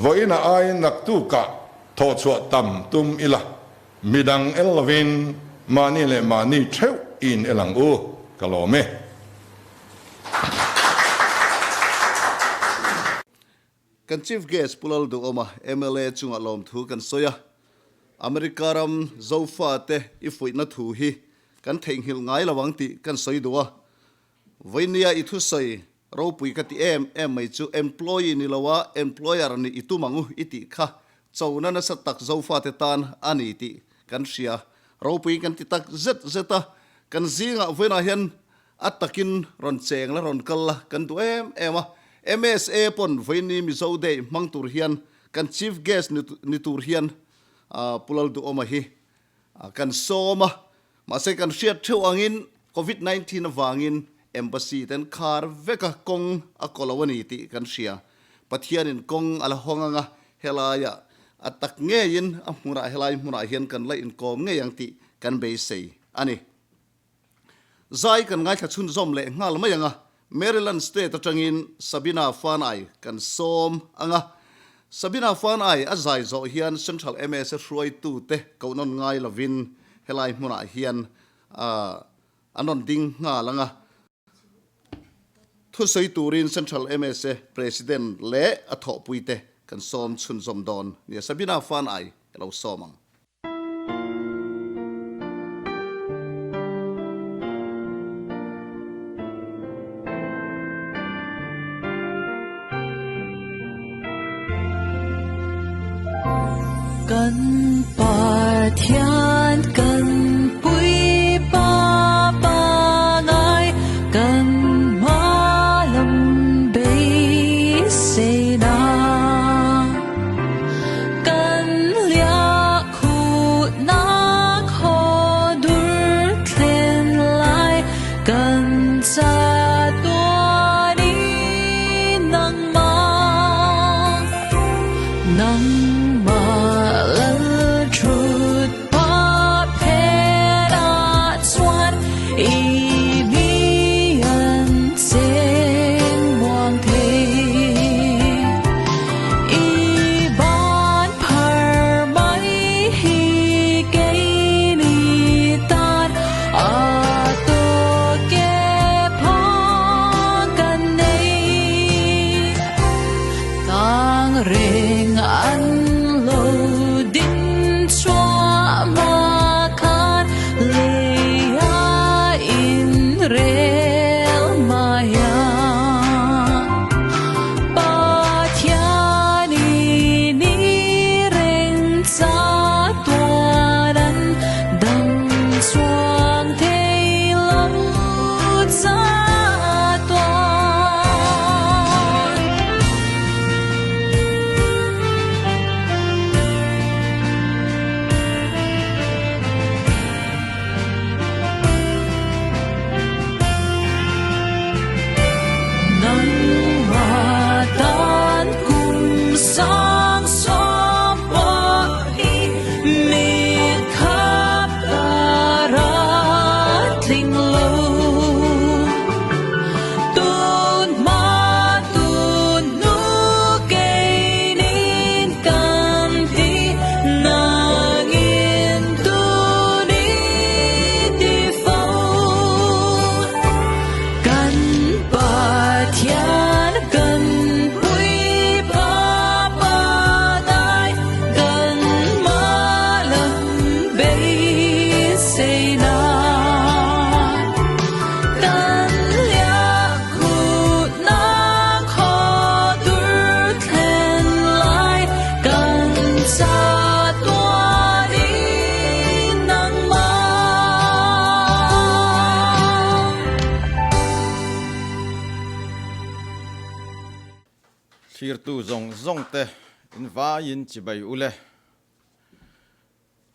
Vawiinah aiin naktukah thawhchhuah tam tum ila. Midang el lovin mahni leh mahni theuh in el ang u, ka lawm e. Kan Chief Guest Pu Lalduhawma mla chungah lawmthu kan sawi a, America ram Zofate i fuihna thu hi kan theihnghilh ngai lo ang tih kan sawi duh a, Vawinia i thusawi Ropui ka ti em em mai chu employee ni lo a employer nih i tum ang u i tih kha chona nasa tak Zofate tan a ni tih kan hria. Ropui kan ti tak zet zet a, kan zingah vawiinah hian a takin rawn cheng la rawn kal la kan duh em em a. MSA pawn vawiini Mizo Day hmang tur hian kan Chief Guest ni tur hian Pu Lalduhawma hi Kan sawm a, mahse kan hriat theuh angin Covid 19 avangin Embassy ten khar vek a kawng a kaw lo a ni tih kan hria. Pathianin kawng a la hawng ang a, helaiah a tak ngeiin a hmunah helai hmunah hian kan la inkawm ngei ang tih kan beisei a ni. Zai kan ngaithla chhunzawm leh nghal mai ang a, Maryland State atangin Sabina Fanai kan sawm ang a. Sabina Fanai a zai zawh hian Central MSA hruaitute koh nawn ngai lovin helai hmunah hian an rawn ding nghal ang a. Thusawi turin Central MSA President leh a thawhpuite kan sawm chhunzawm dawn nia. Sabina Fanai lo sawm ang. Kan Pathian kan puipa pangai kan hma lam beiseina. Kan liah khuhnak haw dur thlen lai kan chatuan i nangmah nangmah lal thut pa phen ah chuan i mi an cheng muang thei. I ban phar mai hi keini tan a tawk e phang kan nei. Tlang reng an lo ding chhuah hma khan lei a in rel mai a. Pathian i ni reng chatuan an dam chuang thei lo chatuan. thlirtu zawng zawng te in vaiin chibai u le.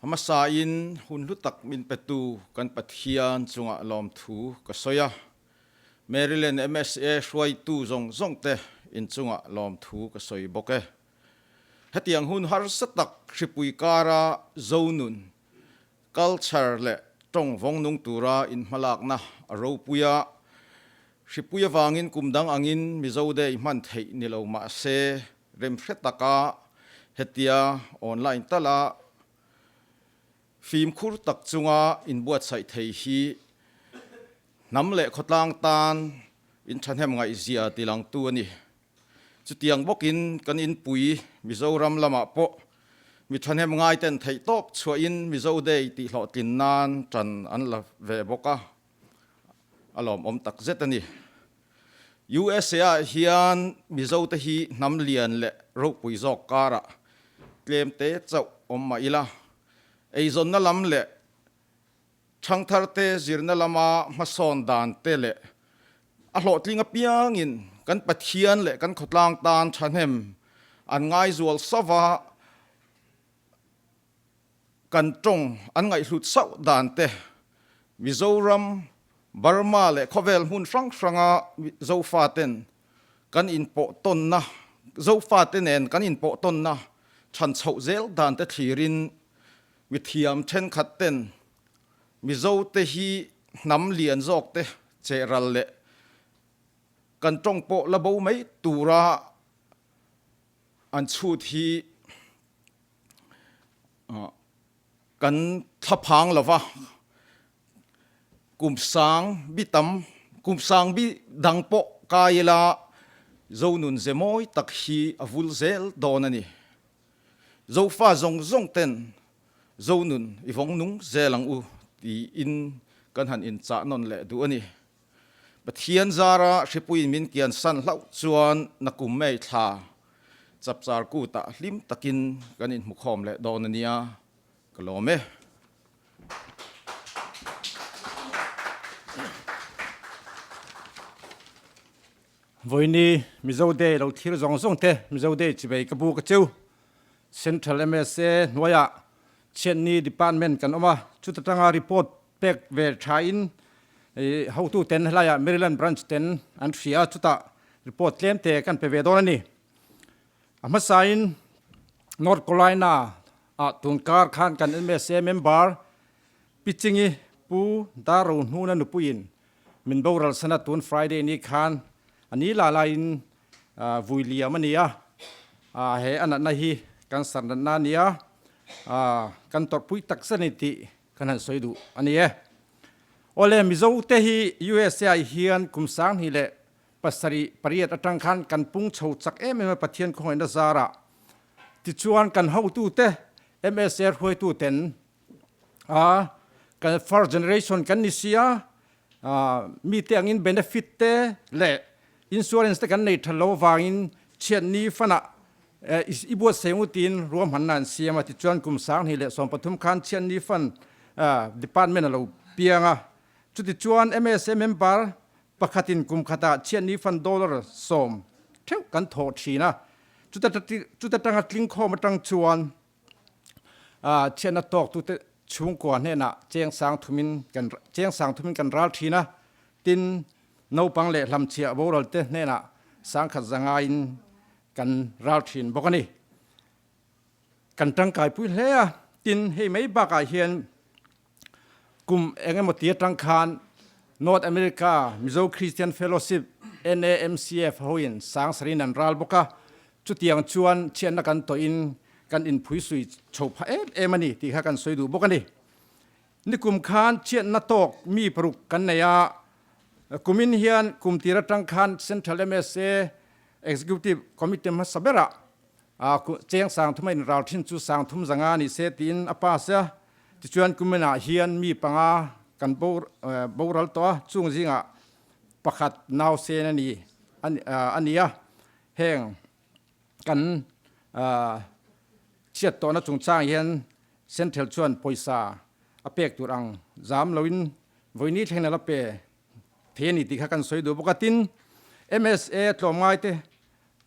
Hmasain hun hlu tak min petu kan Pathian chungah lawmthu ka sawi a. Maryland MSA hruaitu zawng zawng te in chungah lawmthu ka sawi bawk e. Hetiang hun harsa tak hripui kara Zonun culture leh tawng vawng nung tura inhmalakna a ropui a, hripui avangin kum dang angin Mizo Day hman theih ni lo mah se remhre taka hetia online tala fimkhur tak chunga inbuatsaih thei hi hnam leh khawtlang tan inthahnem ngaihzia tilangtu a ni. Chutiang bawkin kan inpui Mizoram lamah pawh mi thahnem ngaiten theihtawp chhuahin Mizo Day tihhlawhtlin nan tan an la ve bawk a, a lawmawm tak zet a ni. USA ah hian Mizote hi hnam lian leh ropui zawk karah tlemte chauh awm mah ila, eizawnna lam leh Thangtharte zirna lama hmasawn dan te leh a hlawhtling apiangin kan Pathian leh kan khawtlang tan thahnem an ngaizual sauh a, kan tawng an ngaihhlut sauh dan te, Mizoram, Burma leh khawvel hmun hrang hranga Zofaten kan inpawh tawnna, Zofate nen kan inpawh tawnna chhan chhoh zel dan te thlirin Mithiam thenkhat ten Mizo te hi hnam lian zawk te che ral leh kan tawng pawh la bo mai tura an chhut hi kan thlaphang lova kum sang bi tam kum sang bi dang pawh kai ila Zonun ze mawi tak hi a vul zel dawn a ni. Zofa zawng zawng ten Zonun i vawng nung zel ang u tiin kan han inchah nawn leh duh a ni. Pathian zara hripuiin min kian san hlauh chuan nakum mei thla chapchar kutah hlim takin kan inhmukhawm leh dawn a nia, ka lawm e. Vawiini Mizo Day lo thlir zawng zawng te Mizo Day chivei ka bu ka cheu. Central MSA hnuaiah Chhiatni Department kan awm a, chuta tanga report pek ve thain hotu ten helaiah Maryland Branch ten an hria a, chutah report tlem te kan pe ve dawn a ni. A hmasain North Carolina ah tunkar khan kan MSA member Pi Chingi Pu Darrohnuna nupuiin Min boral sana tun Friday ni khan a ni la laiin vui liam a ni a, he a natna hi cancer natna a ni a, kan tawrhpui tak zet a ni tih kan han sawi duh a ni e. Awle Mizo te hi USA ah hian kum 2007 pariat atang khan kan pung chho chak em em a Pathian khawngaihna zarah tichuan kan hotute MSA hruaitu ten a kan first generation kan ni sia mi te angin benefit te leh insurance te kan nei tha lo vangin chhiatni fana i buat seng u tiin ruahmanna an siam a tichuan kum 2013 khan chhiatni fan department a lo piang a chutichuan MSA member pakhatin kum khatah chhiatni fan dollar 10 theuh kan thawh thin a chuta chuta tanga tlingkhawm atang chuan Thianna tawktute chhungkua hnenah cheng sang thumin kan cheng sang thumin kan ral thin a, tin naupang leh hlamchhiah boralte hnenah sangkhat zangaiin kan ral thin bawk a ni. Kan tangkaipui hle a, tin hei mai bakah hian Kum eng emaw ti atang khan North America Mizo Christian Fellowship, NAMCF, hoin sang sarin an ral bawk a, chutiang chuan chhiatna kan tawhin kan inphuisui chho phah em em a ni tih kha kan sawi duh bawk a ni. Nikum khan chhiatna tawk mi paruk kan nei a, kumin hian kum tir atang khan Central MSA Executive Committee hmasa berah cheng sang thuma inral thin chu sang thum zanga ni se tiin a pass a. Tichuan kuminah hian mi panga kan boral tawh a, chung zingah pakhat nausen a ni a ni a, heng kan chhiat tawhna chungchang hian Central chuan pawisa a pek tur ang zam loin vawiini thleng a la pe thei a ni tih kha kan sawi duh bawk a. Tin, MSA tlawmngaite.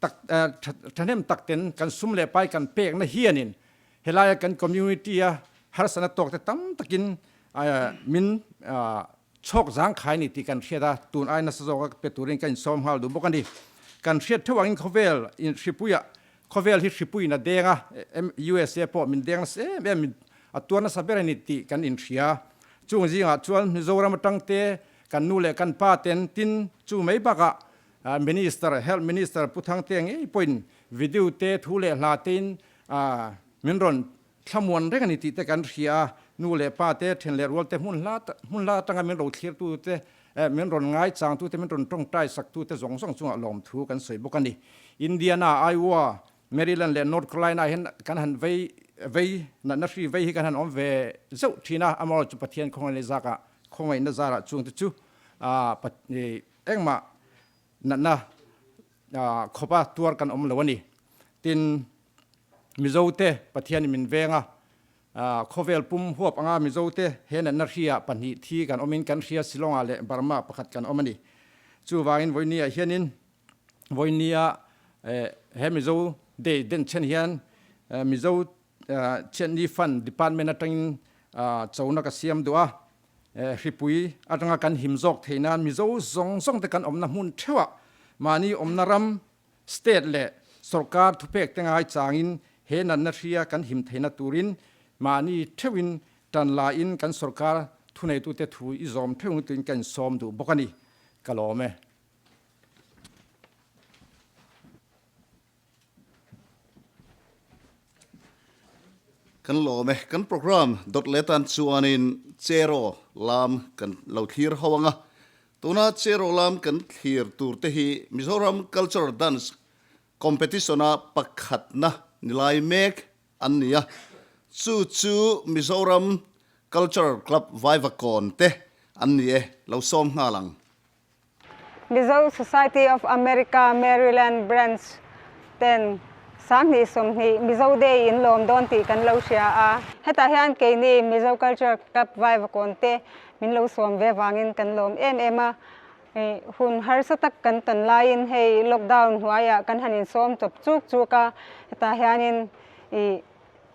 tak thahnem tak ten kan sum leh pai kan pekna hianin helaia kan community a harsatna tawk te tam takin min chhawk zangkhai ni tih kan hriat a, tun ai nasa zawka pe turin ka insawm nghal duh bawk a ni. Kan hriat theuh angin khawvel in hripuiah khawvel hi hripuiin a deng a, USA pawh min deng nasa em em a tuar nasa ber a ni tih kan inhria. Chung zingah chuan Mizoram atang te kan nu leh kan pa ten tin chu mai bakah Minister, Health Minister Pu Thangte ngei pawhin video te thu leh hla tein min rawn thlamuan reng a ni tih te kan hria a, nu leh pa te, then leh rual te hmun hla hmun hla atanga min ro thlir tu te, min rawn ngai chang tu te, min rawn tawngtai sak tu te zawng zawng chungah lawmthu kan sawi bawk a ni. Indiana, Iowa, Maryland leh North Carolina hian kan han vei vei natna hri vei hi kan han awm ve zeuh thin a, amaherawhchu Pathian khawngaihna zakah khawngaihna zarah chungte chu engmah natna khawpa tuar kan awm lo a ni. Tin, Mizote Pathianin min veng a, khawvel pum huap anga Mizote he natna hria pahnih thi kan awmin kan hria Shillong-ah leh Burma pakhat kan awm a ni. Chuvangin vawinia hianin vawinia he Mizo Day denchhen hian Mizo Chhiatni Fund Department atangin chona ka siam duh a, hripui atanga kan him zawk theih nan Mizo zawng zawng te kan awmna hmun theuhah mahni awmna ram, state leh sawrkar thupek te ngai changin he natna hria kan him theihna turin mahni theuhin tan lain kan sawrkar thuneitute thu i zawm theuh ang tuin ka insawm duh bawk a ni. Ka lawm e. Kan lawm e, kan program dawt leh tan chuanin Cheraw lam kan lo thlir ho ang a, tuna Cheraw lam kan thlir tur te hi Mizoram Cultural Dance Competition-a pakhatna ni lai mek an ni a, chu chu Mizoram Cultural Club Vaivakawn te an ni e, lo sawm nghal ang. Mizo Society of America Maryland Branch ten 2020 Mizo Day in lawm dawn tih kan lo hria a. Hetah hian keini Mizo Cultural Club Vaivakawn te min lo sawm ve vangin kan lawm em em a. Hun harsa tak kan tawn laiin hei lockdown hnuaiah kan han insawm chawp chuk chuk a. Hetah hianin ih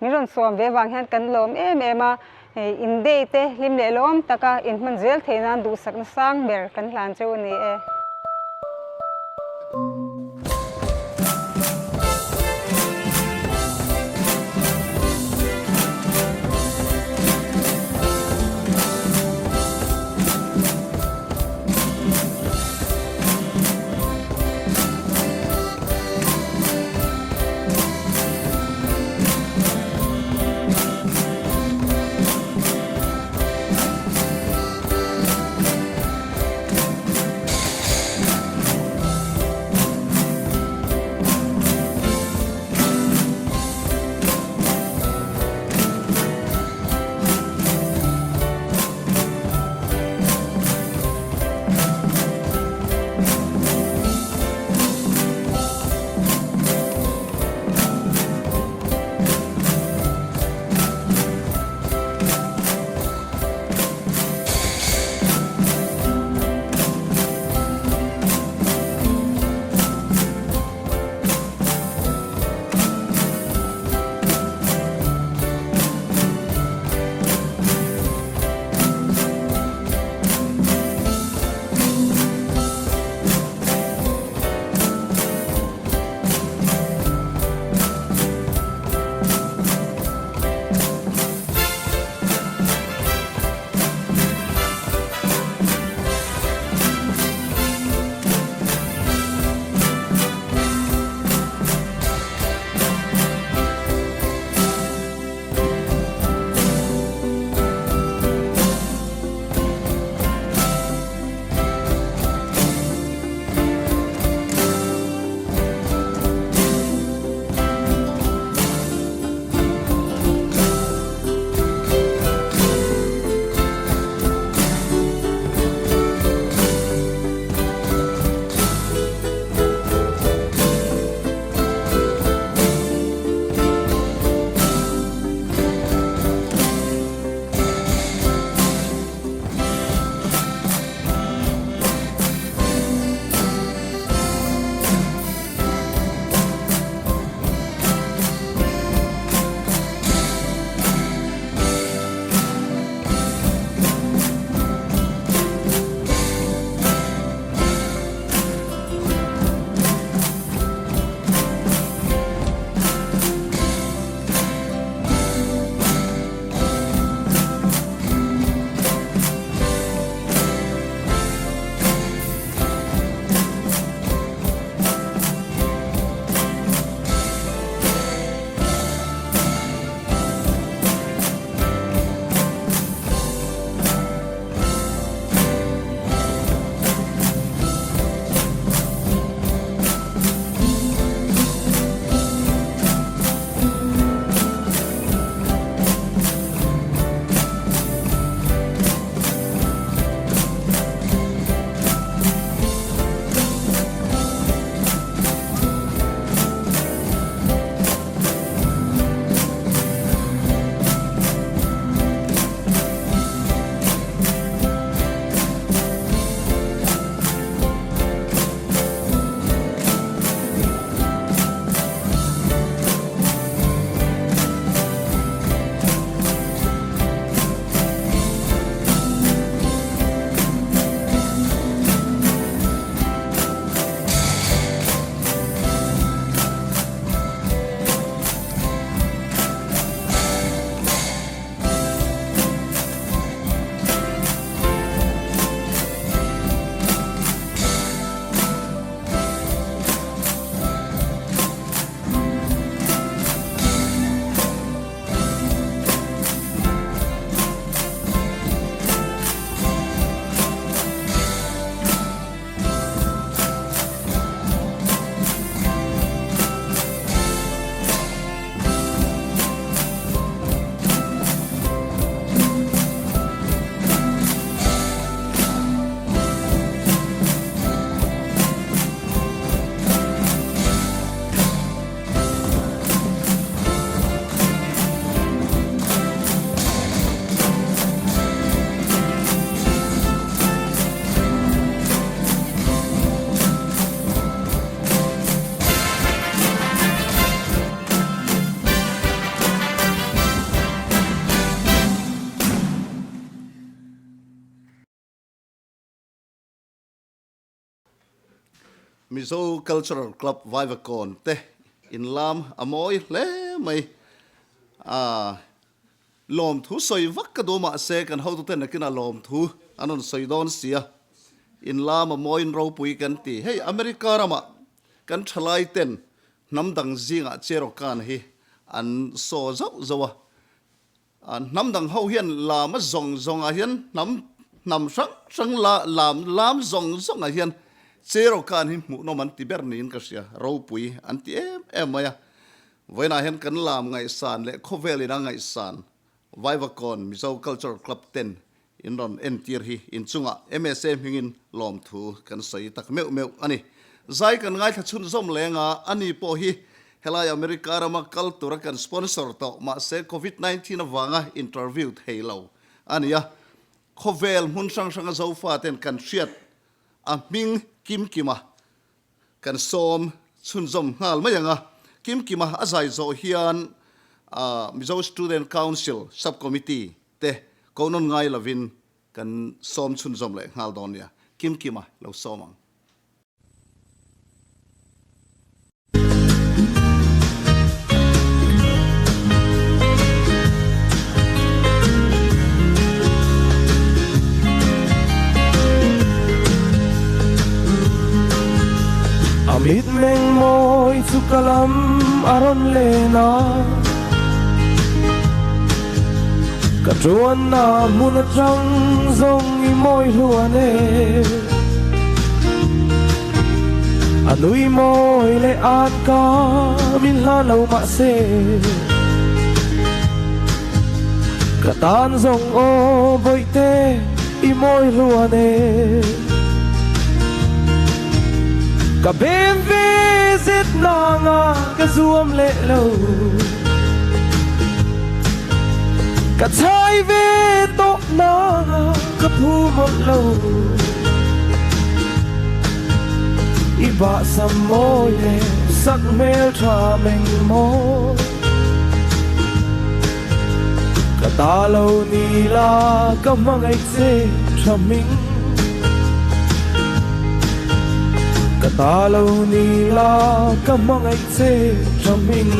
Min rawn sawm ve vang hian kan lawm em em a, in day te hlim leh lawm taka in hman zel thei nan duhsakna sang ber kan hlan cheu a ni e. Mizo Cultural Club Vaivakawn te inlam a mawi hle mai a, lawmthu sawi vak ka duh mahse kan hotute nakinah lawmthu an rawn sawi dawn sia, inlam a mawiin ropui kan ti. Hei America ramah kan thalai ten hnam dang zingah Cherokee hi an saw zauh zauh a, Hnam dang ho hian lam a zawng zawngah hian hnam hnam hrang hrang la lam lam zawng zawngah hian Cherokee hi hmuhnawm an ti ber niin ka hria, ropui an ti em em mai a. Vawiinah hian kan lam ngaihsan leh khawvel ina ngaihsan Vaivakawn Mizo Cultural Club ten In rawn entir hi inchungah MSA hmingin lawmthu kan sawi tak meuh meuh a ni. Zai kan ngaithla chhunzawm leng a, ani pawh hi helai America rama kal tura kan sponsor tawh mahse Covid 19 avanga interview thei lo a ni a, khawvel hmun hrang hranga Zofaten kan hriat a hming Kimkima Kan sawm chhunzawm nghal mai ang a, Kimkima a zai zawh hian Mizo Student Council Sub-Committee te ko nawn ngai lovin kan sawm chhunzawm leh nghal dawn nia. Kimkima lo sawm ang. A mitmeng mawi chu ka lam a rawn len a, ka tuanna hmun atang zawng i mawi hluan e. A nui mawi leh an ka min hlan lo mahse, Ka tan zawng aw bawihte i mawi hluan e. Ka bem ve zet nanga ka zuam leh lo. Ka chhai ve tawh nanga ka phu mawlh lo. I bahsam mawi leh sak hmel tha meng mawi. Ka ta lo ni la ka hmangaih che tha hming. Ka ta lo ni la ka hmangaih che tha hming.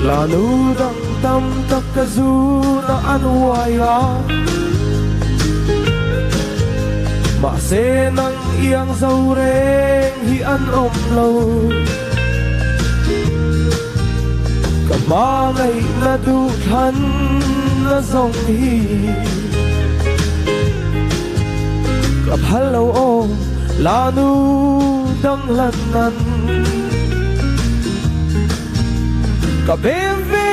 La nu dang tam tak ka zun a an uai a, mahse nang iang zo reng hi an awm lo. Ka hmangaihna duh thlan na zawng hi ka phal lo aw la nu dang hlan nan. Ka bem ve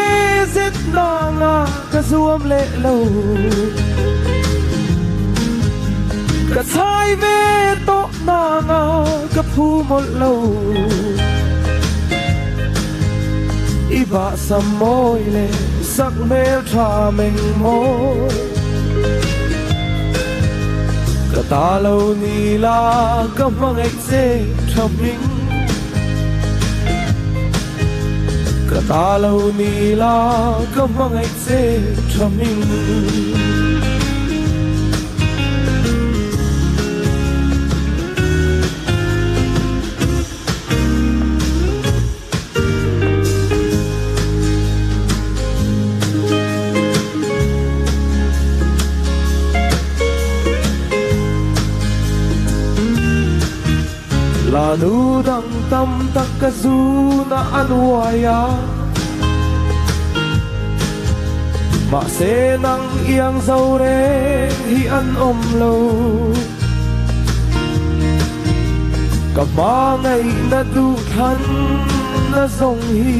zet nanga ka zuam leh lo. Ka chhai ve tawh nanga ka phu mawlh lo. I bahsam mawi leh sak hmel tha meng mawi. Ka ta lo ni la ka hmangaih che tha hming. Ka ta lo ni la ka hmangaih che tha hming. La nu dang tam tak ka zun a an uai a, mahse nang iang zo reng hi an awm lo. Ka hmangaihna duh thlan na zawng hi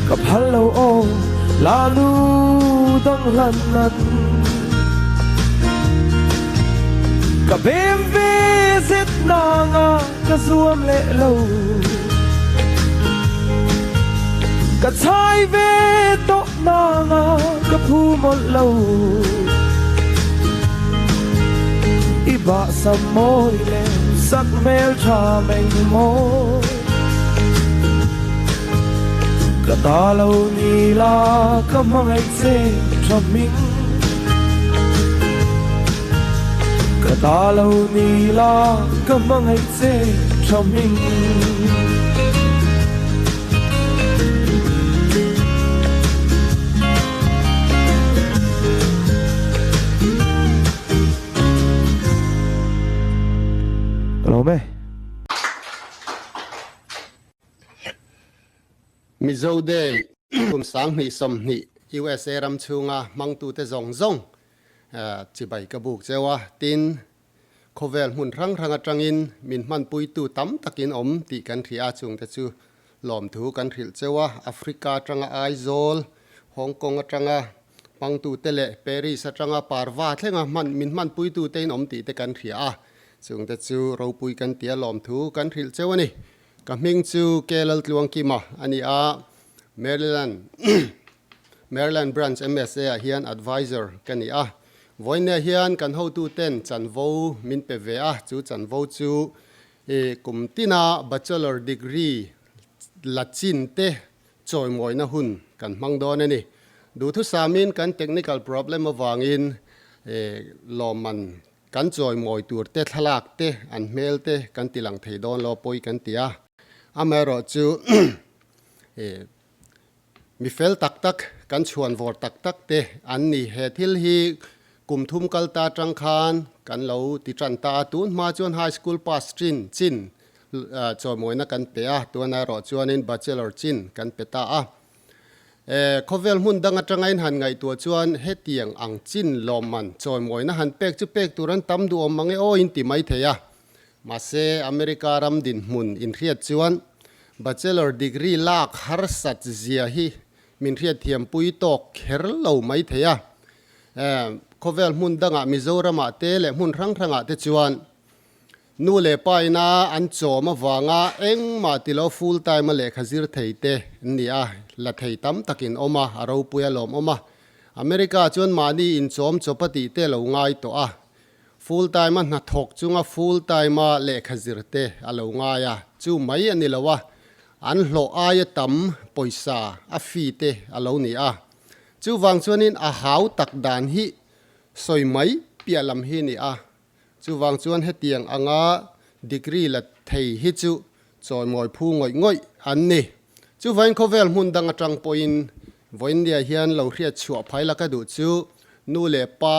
ka phal lo aw la nu dang hlan nan. Ka bem ve zet nanga ka zuam leh lo. Ka chhai ve tawh nanga ka phu mawlh lo. I bahsam mawi leh sak hmel tha meng mawi. Ka ta lo ni la ka hmangaih che tha hming Ka ta lo ni la ka hmangaih che tha hming. Ka lawm e. Mizo Day kum 2020 USA ram chhunga hmangtute zawng zawng chibai ka buk cheu a, tin, khawvel hmun hrang hrang atangin min hmanpuitu tam takin awm tih kan hria a, chungte chu lawmthu kan hrilh cheu a, Africa atanga Aizawl, Hong Kong atanga hmangtute leh Paris atanga Parva thlenga hman min hmanpuitute in awm tih te kan hria a, chungte chu ropui kan tia lawmthu kan hrilh cheu a ni. Ka hming chu K Laltluangkima a ni a, Maryland Maryland Branch MSA ah hian Advisor ka ni a. Vawiinah hian kan hotuten chanvo min pe ve a, chu chanvo chu kum tina Bachelor degree la chin te chawimawina hun kan hmang dawn a ni. Duhthusamin kan technical problem avangin lawmman Kan chawimawi tur te thlalak te an hmel te kan ti lang thei dawn lo pawi kan ti a, amaherawh chu mi fel tak tak kan chhuan vawr tak tak te an ni. He thil hi kum thum kal ta atang khan kan lo ti tan ta a, tun hma chuan high school pass chin chin chawimawina kan pe a, tunah erawh chuanin bachelor chin kan pe ta a. E, khawvel hmun dang atanga in han ngaihtuah chuan hetiang ang chin lawmman chawimawina han pek chu pek tur an tam duh awm mang e aw in ti mai thei a. Mahse, America ram dinhmun inhriat chuan Bachelor degree lak harsat zia hi min hriatthiampui tawk kher lo mai thei a. E, khawvel hmun dangah Mizoramah te leh hmun hrang hrangah te chuan Nu leh pa ina an chawm avanga engmah ti lo full time a lehkha zir thei te an ni a, la thei tam takin awm a, a ropui a lawm awm a. America chuan mahni inchawm chawp a tih te lo ngai tawh a, full time a hnathawk chunga full time a lehkha zir te a lo ngai a, chu mai a ni lo a, an hlawh aia tam pawisa a fee te a lo ni a. Chuvang chuanin a hau tak dan hi sawi mai piah lam hi ni a. Chuvang chuan hetiang anga degree la thei hi chu chawimawi phu ngawih ngawih an ni. Chuvain khawvel hmun dang atang pawhin vawiinnia hian lo hriat chhuah phai la ka duh chu nu leh pa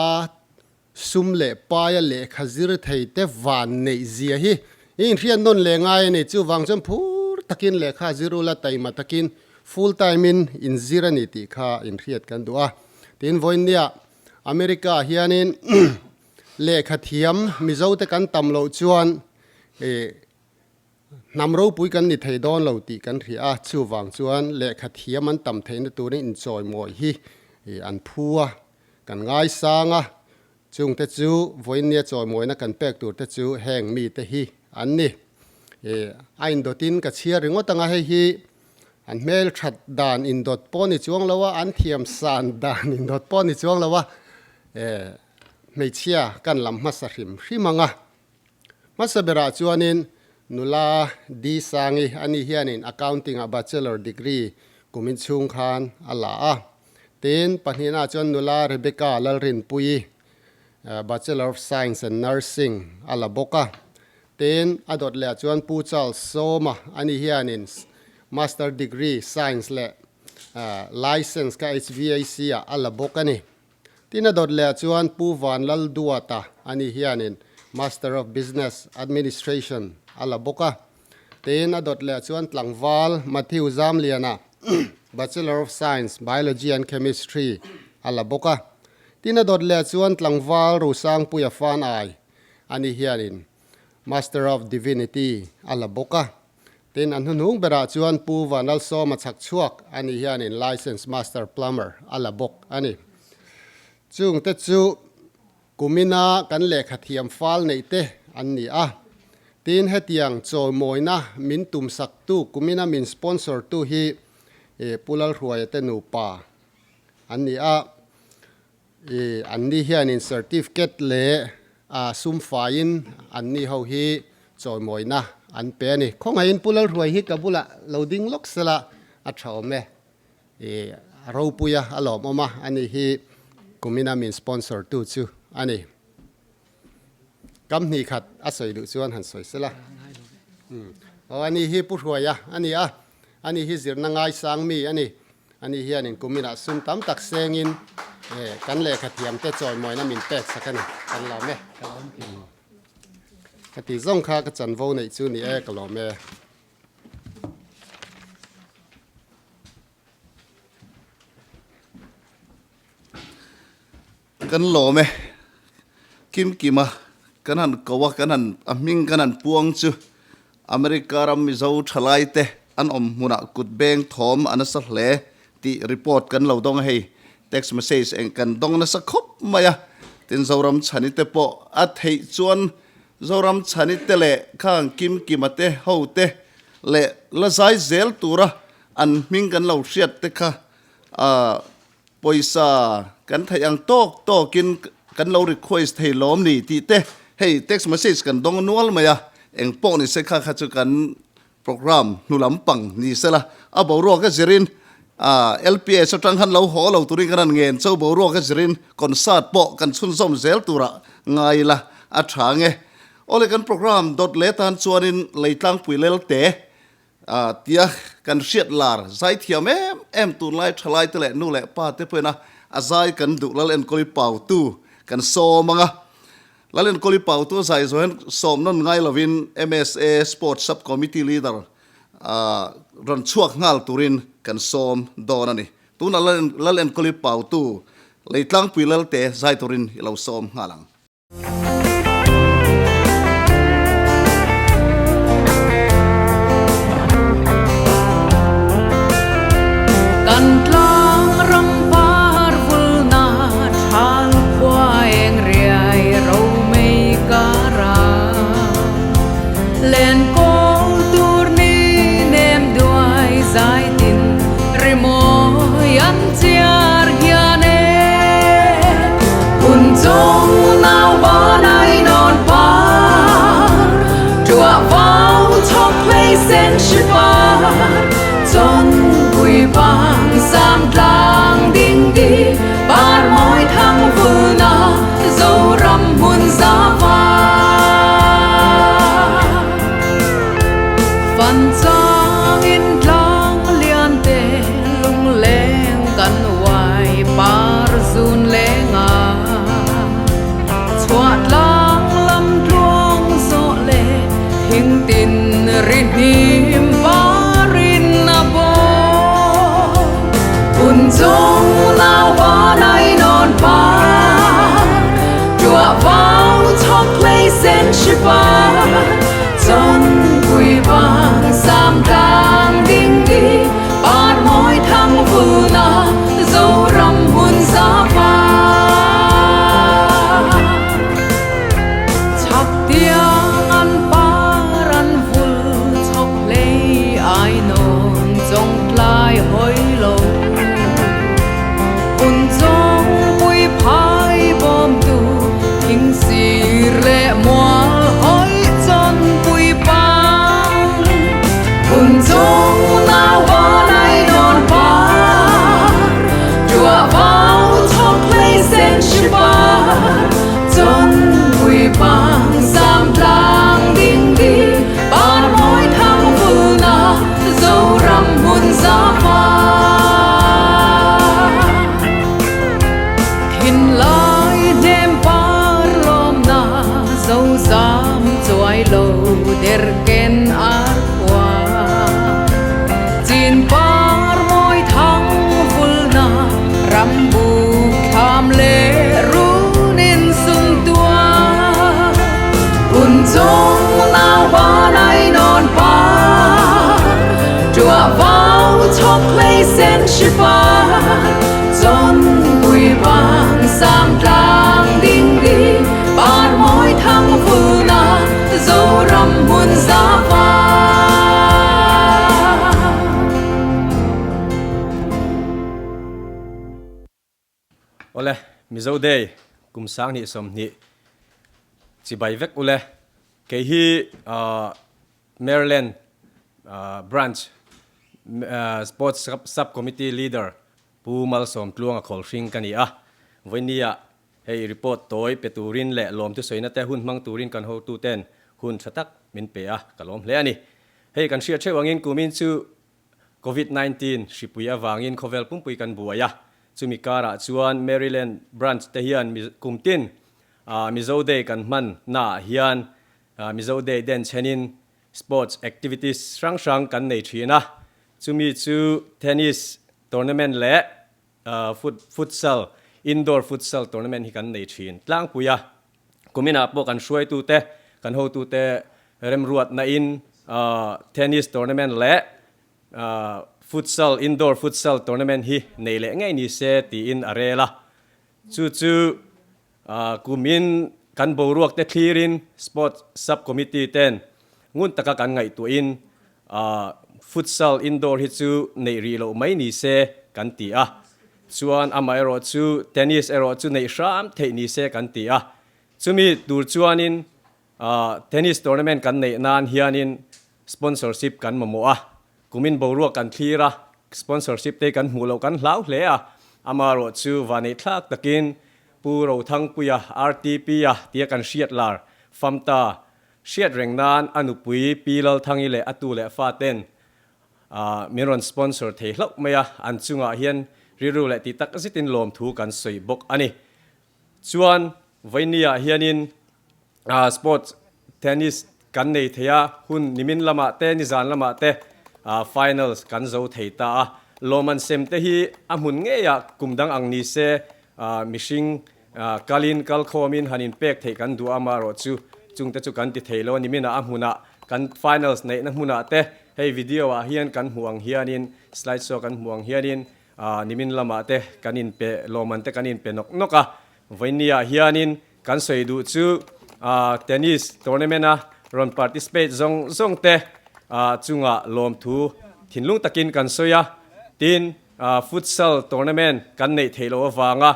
sum leh paia lehkha zir thei te van neih zia hi i inhriat nawn leh ngai a ni. Chuvang chuan phur takin lehkha zir ula taima takin full time in inzir a ni tih kha inhriat kan duh a. Tin vawiinnia America hianin Lehkha thiam Mizote kan tam loh chuan hnam ropui kan ni thei dawn lo tih kan hria a, chuvang chuan lehkha thiam an tam theihna turin inchawimawi hi an phu a, kan ngaisang a, chungte chu vawiinnia chawimawina kan pek turte chu heng mite hi an ni. A indawtin ka chhiar ringawt anga hei hi an hmelthat dan indawt pawh ni chuang lo a, an thiam san dan indawt pawh ni chuang lo a. Hmeichhia kan lam hmasa hrim hrim ang a. Hmasa berah chuanin nula Di Sangi ani hianin Accounting ah Bachelor degree kumin chhung khan a la a. Tin, pahnihnaah chuan nula Rebecca Lalrinpuii Bachelor of Science and Nursing a la bawk a. Tin, a dawt lehah chuan Pu Charles Sawma ani hianin Master degree Science leh License kha HVAC ah a la bawk a ni. Tin a dawt leh chuan Pu Van Lal Duata ani hianin Master of Business Administration a la bawk a. Tin a dawt leh chuan tlangval Matthew Zamliana Bachelor of Science, Biology and Chemistry a la bawk a. Tin a dawt leh chuan tlangval Rosangpuia Fanai ani hianin Master of Divinity a la bawk a. Tin, a hnuhnung berah chuan Pu Vanlalsawma chhak chhuak a nih hianin Licence Master Plumber a la bawk a ni. Chungte chu kumina kan lehkha thiam fal neih te an ni a. Tin, hetiang chawimawina min tumsaktu, kumina min sponsor tu hi Pu Lalhruaia te nupa an ni a. I anni hianin certificate leh sum faiin anni ho hi chawimawina an pe a ni. Khawngaihin Pu Lalhruai hi ka bulah lo ding lawk sela a tha awm e. I a ropui a, a lawmawm a, ani hi kumina min sponsor tu chu a ni. Kam hnih khat a sawi duh chuan han sawi sela. Aw ani hi Pu Hruaia a ni a, ani hi zirna ngaisang mi a ni. Ani hianin kuminah sum tam tak sengin kan lehkha thiamte chawimawina min pek sak a ni. Kan lawm e. Ka tih zawng kha ka chanvo neih chu ni e, ka lawm e. Kan lawm e. Kim Kima kan han ko a, kan han a hming kan han puang chu America ram Mizo thalai te an awm hmunah kut beng thawm a nasa hle tih report kan lo dawng a hei. Text message eng kan dawng nasa khawp mai a. Tin Zoram Chhani te pawh a theih chuan Zoram Chhani te leh khang Kim Kima te ho te leh la zai zel tura an hming kan lo hriat te kha Pawisa kan theih ang tawk tawkin kan lo request thei lawm ni tih te hei text message kan dawng nual mai a, eng pawh ni se kha kha chu kan program hnu lam pang ni se la, a boruak a zirin LPS atang khan lo haw lo turin kan han ngen cho boruak a zirin concert pawh kan chhunzawm zel turah ngai ila a tha nge. Awle kan program dawt leh tan chuanin Leitlangpui Lelte Tia kan hriat lar zai thiam em em tunlai thalai te leh nu leh pa te pawhin a a zai kan duh Lal Enkawli Pautu kan sawm ang a. Lal Enkawli Pautu a zai zawh hian sawm nawn ngai lovin MSA Sports Sub Committee Leader rawn chhuak nghal turin kan sawm dawn a ni. Tunah Lal Enkawli Pautu Leitlangpui Lalte zai turin i lo sawm nghal ang. Kan tlang ram par vulna thal khua eng riai ro mei kara len kawl tur ni nem duai zai tin rimawi an chiar hian e. Hun chung nau ban ai nawn par, Ṭuah vau chhawk hlei sen hri par, Chawn pui vang sam tlang ding di, Par mawi thang vulna Zoram hmun za var. Fan chang in tlang lian te lungleng kan uai par zun leng a, chhuah tlang lam tluang zawh leh thing tin ri hnim parin a bawk. Hun chung nau van ai nawn par, ṭuah vau chhawk hlei sen hri par, chawn pui vang sam tlang ding di. Par mawi thang vuna Zoram hmun za par. Chhak tiang an par an vul chhawk hlei ai nawn chawng tlai hawi lo. Hun chawng pui phai bawm tu thing sir leh mual hawi chawn pui pang. Hun chung nau van ai nawn par, Ṭuah vau chhawk hlei sen hri par, Chawn pui pang sam tlang ding di, Par mawi thang vulna Zoram hmun za par. Thinlai hnem par lawmna Zozam chuai lo der ken ar khua. Chin par mawi thang vulna ram buk thlam leh runin sum tuar. Hun chung nau van ai nawn par, ṭuah vau chhawk hlei sen hri par, chawn pui vang sam tlang ding di. Par mawi thang vulna Zoram hmun za var. Awle, Mizo Day kum 2020 chibai vek ule. Kei hi Maryland branch. Sports Sub Committee Leader Pu Malsawm Tluanga Khawlhring ka ni a. Vawinia hei report tawi pe turin leh lawmthu sawina te hun hmang turin kan hotuten hun tha tak min pe a, ka lawm hle a ni. Hei kan hriat theuh angin kumin chu Covid 19 hripui avangin khawvel pumpui kan buai a, chumi karah chuan Maryland Branch te hian kum tin Mizo Day kan hman naah hian Mizo Day den chhenin Sports activities hrang hrang kan nei thin a, chumi chu tennis tournament leh futsal, indoor futsal tournament hi kan nei thin tlangpui a. Kuminah pawh kan hruaitute, kan hotute remruatna in tennis tournament leh futsal, indoor futsal tournament hi nei leh ngei ni se tiin a rel a. Chu chu Kumin kan boruak te thlirin Sports Sub Committee ten ngun taka kan ngaihtuahin Futsal indoor hi chu neih rih loh mai ni se kan ti a, chuan amaherawh chu Tennis erawh chu neih hram theih ni se kan ti a. Chumi tur chuanin Tennis tournament kan neih nan hianin sponsorship kan mamawh a, Kumin boruak kan thlir a, sponsorship te kan hmuh loh kan hlau hle a, amaherawh chu vaneih thlak takin Pu Rothangpuia, RTP-a tia kan hriat lar famta hriat reng nan a nupui Pi Lalthangi leh a tu leh fa ten min rawn sponsor thei hlauh mai a, an chungah hian rilru leh tih tak zetin lawmthu kan sawi bawk a ni. Chuan Vawinia hianin Sports tennis kan nei thei a, hun nimin lamah te nizan lamah te finals kan zo thei ta a. Lawmman sem te hi a hmun ngeiah kum dang ang ni se mihring kalin kalkhawmin han inpek theih kan duh a, amaherawh chu chungte chu kan ti thei lo a, niminah a hmunah kan finals neihna hmunah te hei video ah hian kan hmuh ang hianin slide show kan hmuh ang hianin nimin lamah te kan inpe lawmman te kan inpe nawk nawk a. Vawinia hianin Kan sawi duh chu tennis tournament a rawn participate zawng zawng te chungah lawmthu thinlung takin kan sawi a, tin futsal tournament kan neih theih loh avanga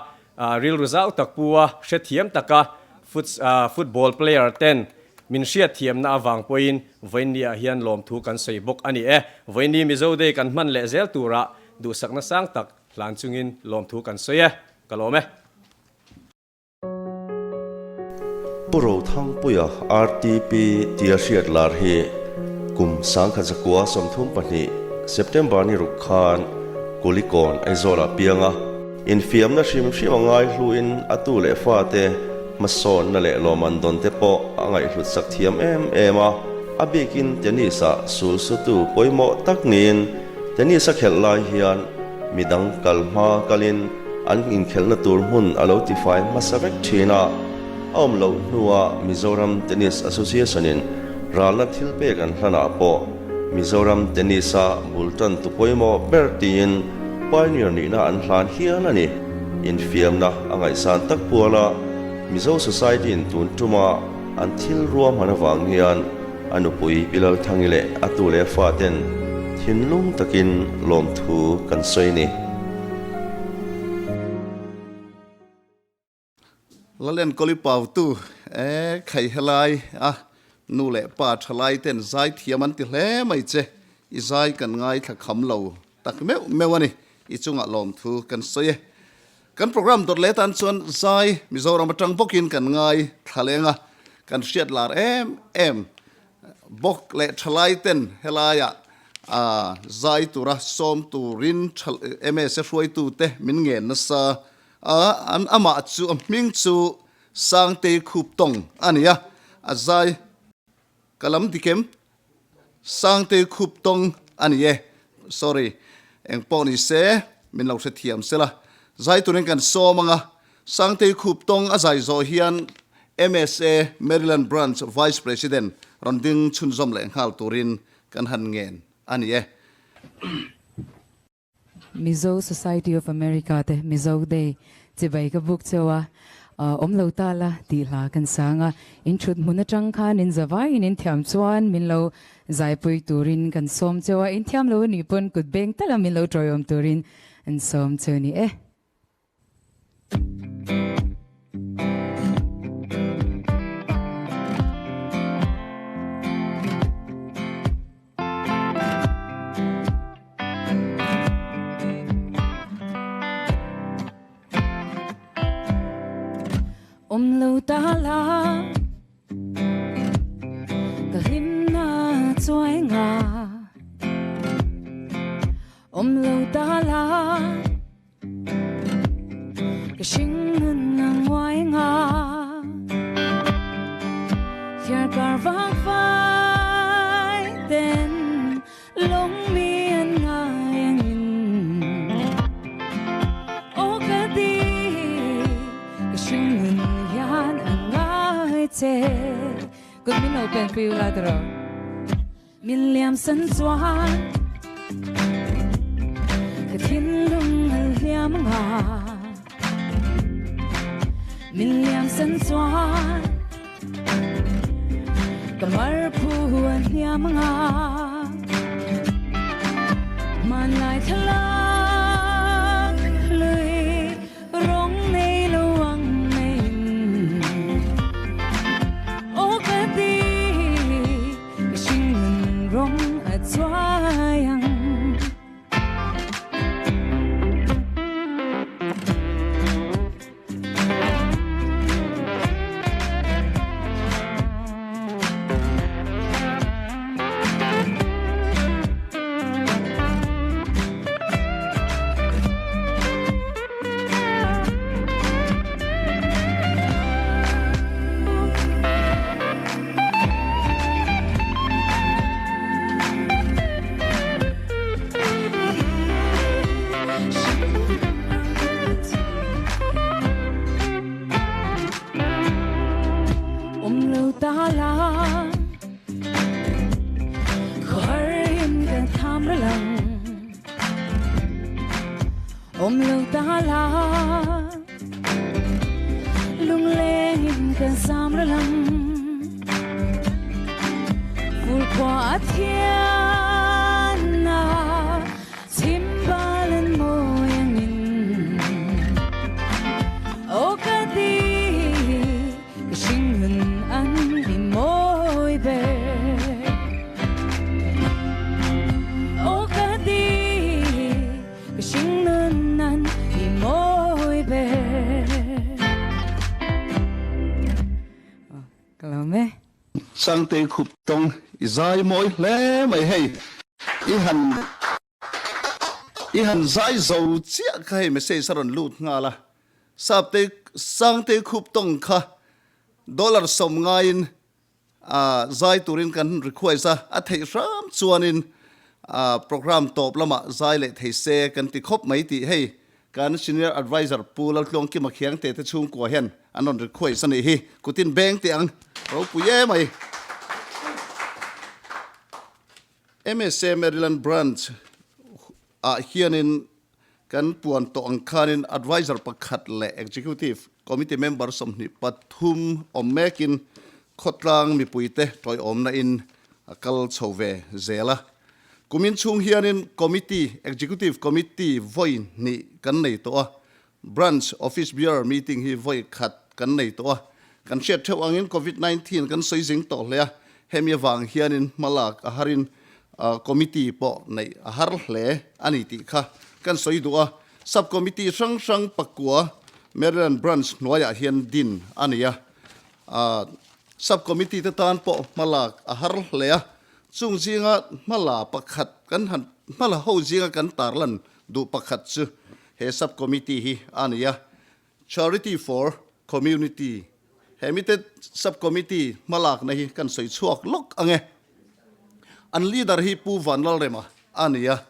rilru zau tak pu a hrethiam taka football player ten min hriatthiamna avang pawhin vawinia hian lawmthu kan sawi bawk a ni e. Vawiini Mizo Day kan hman leh zel turah duhsakna sang tak hlan chungin lawmthu kan sawi e. Ka lawm e. Pu Rothangpuia RTP tia hriat lar hi kum sangkhat zakua 32 September ni ruk khan Kulikawn Aizawlah piang a, infiamna hrim hrim a ngaihluin a tu leh fate hmasawnna leh lawmman dawn te pawh a ngaihhlut sak thiam em em a, a bikin tennis-ah sul sutu pawimawh tak niin tennis a khelh lai hian Midang kal hma kalin an inkhelhna tur hmun a lo tifai hmasa vek thin a, a awm loh hnuah Mizoram Tennis Association-in ralna thil pek an hlanah pawh Mizoram Tennis-a bul tan tu pawimawh ber tiin pioneer nihna an hlan hial a ni. Infiamna a ngaihsan tak puala Mizo Society-in tun tuma an thil ruahman avang hian A nupui Pi Lalthangi leh a tu leh faten thinlung takin lawmthu kan sawi ni. Lalenkawli pautu e khai helai a nu leh pa thalai ten zai thiam an ti hle mai che, i zai kan ngaithla kham lo tak meuh meuh a ni, i chungah lawmthu kan sawi e. Kan program dawt leh tan chuan zai Mizoram atang bawkin kan ngai thla leng a, kan hriat lar em em bawk leh thalai ten helaiah zai tura sawm turin msa hruaitu te min ngen nasa a, an amah chu a hming chu Sangtei Khuptawng a ni a, a zai ka lam dikem Sangtei khup tawng a ni e. Sorry. Eng pawh ni se, min lo hrethiam se la. Zai turin kan sawm ang a. Sangtei khup tawng a zai zawh hian MSA Maryland Branch Vice President rawn ding chhunzawm leh nghal turin kan han ngen a ni e. Mizo Society of America te Mizo Day chibai ka buk cheu a, awm lo ta la tih hla kan sang a, in thut hmun atang khan in zavaiin in thiam chuan min lo zaipui turin kan sawm cheu a, in thiam lo anih pawn kut beng tala min lo tawiawm turin an sawm cheu ni e. Awm lo ta la ka hlimna chuai nga Awm lo ta la ka hring nun a nguai nga Thliar kar vak vai ten Lung mi an ngai angin Aw ka ti ka hring nun hian a ngai che Kut min lo pen pui ula tiraw Min liam san chuan ka thinlung a hliam nga Min liam san chuan Ka mar phu a hniam anga Hmanlai thlalak hlui rawng nei lo ang maiin Aw ka ti ka hring nun rawng a chuai ang. Awm lo ta la Khawhar in ka tham ra lang Awm lo ta la Lungleng in ka zam ra lang Fur khua a thian na Chim balan mawi angin Aw ka ti ka hringnun an i mawi ber Aw ka ti ka hringnun an i mawi ber Ka lawm e. Sangtei khup tawng i zai mawi hle mai hei i han i han zai zo chiah kha hei message a rawn lut nghal a Saptei Sangtei khup tawng kha dollar sawm ngaiin a zai turin kan request a a theih hram chuanin a program tawp lamah zai leh thei se kan ti khawp mai tih hei Kan Senior Adviser Pu Laltluangkima Khiangte te chhungkua hian an rawn request a nih hi. Kutin beng teh ang ropui em mai. MSA Maryland Branch ah hianin kan puan tawh ang khanin Adviser pakhat leh Executive Committee member 23 awm mekin khawtlang mipuite tawiawmna in a kal chho ve zel a. Kumin chhung hianin Committee, Executive Committee vawi hnih kan nei tawh a, Branch Office Bearer Meeting hi vawi khat kan nei tawh a. Kan hriat theuh angin Covid 19 kan sawi zing tawh hle a, hemi avang hianin hmalak a harin Committee pawh neih a har hle a ni tih kha kan sawi duh a. Sub Committee hrang hrang pakua Maryland Branch hnuaiah hian din a ni a. Sub Committee te tan pawh hmalak a har hle a, Chung zinga hmala pakhat kan han hmala ho zinga kan tarlan duh pakhat chu he sub committee hi a ni a, Charity for Community. He mite sub committee hmalakna hi kan sawi chhuak lawk ang e. An leader hi Pu Vanlalrema a ni a,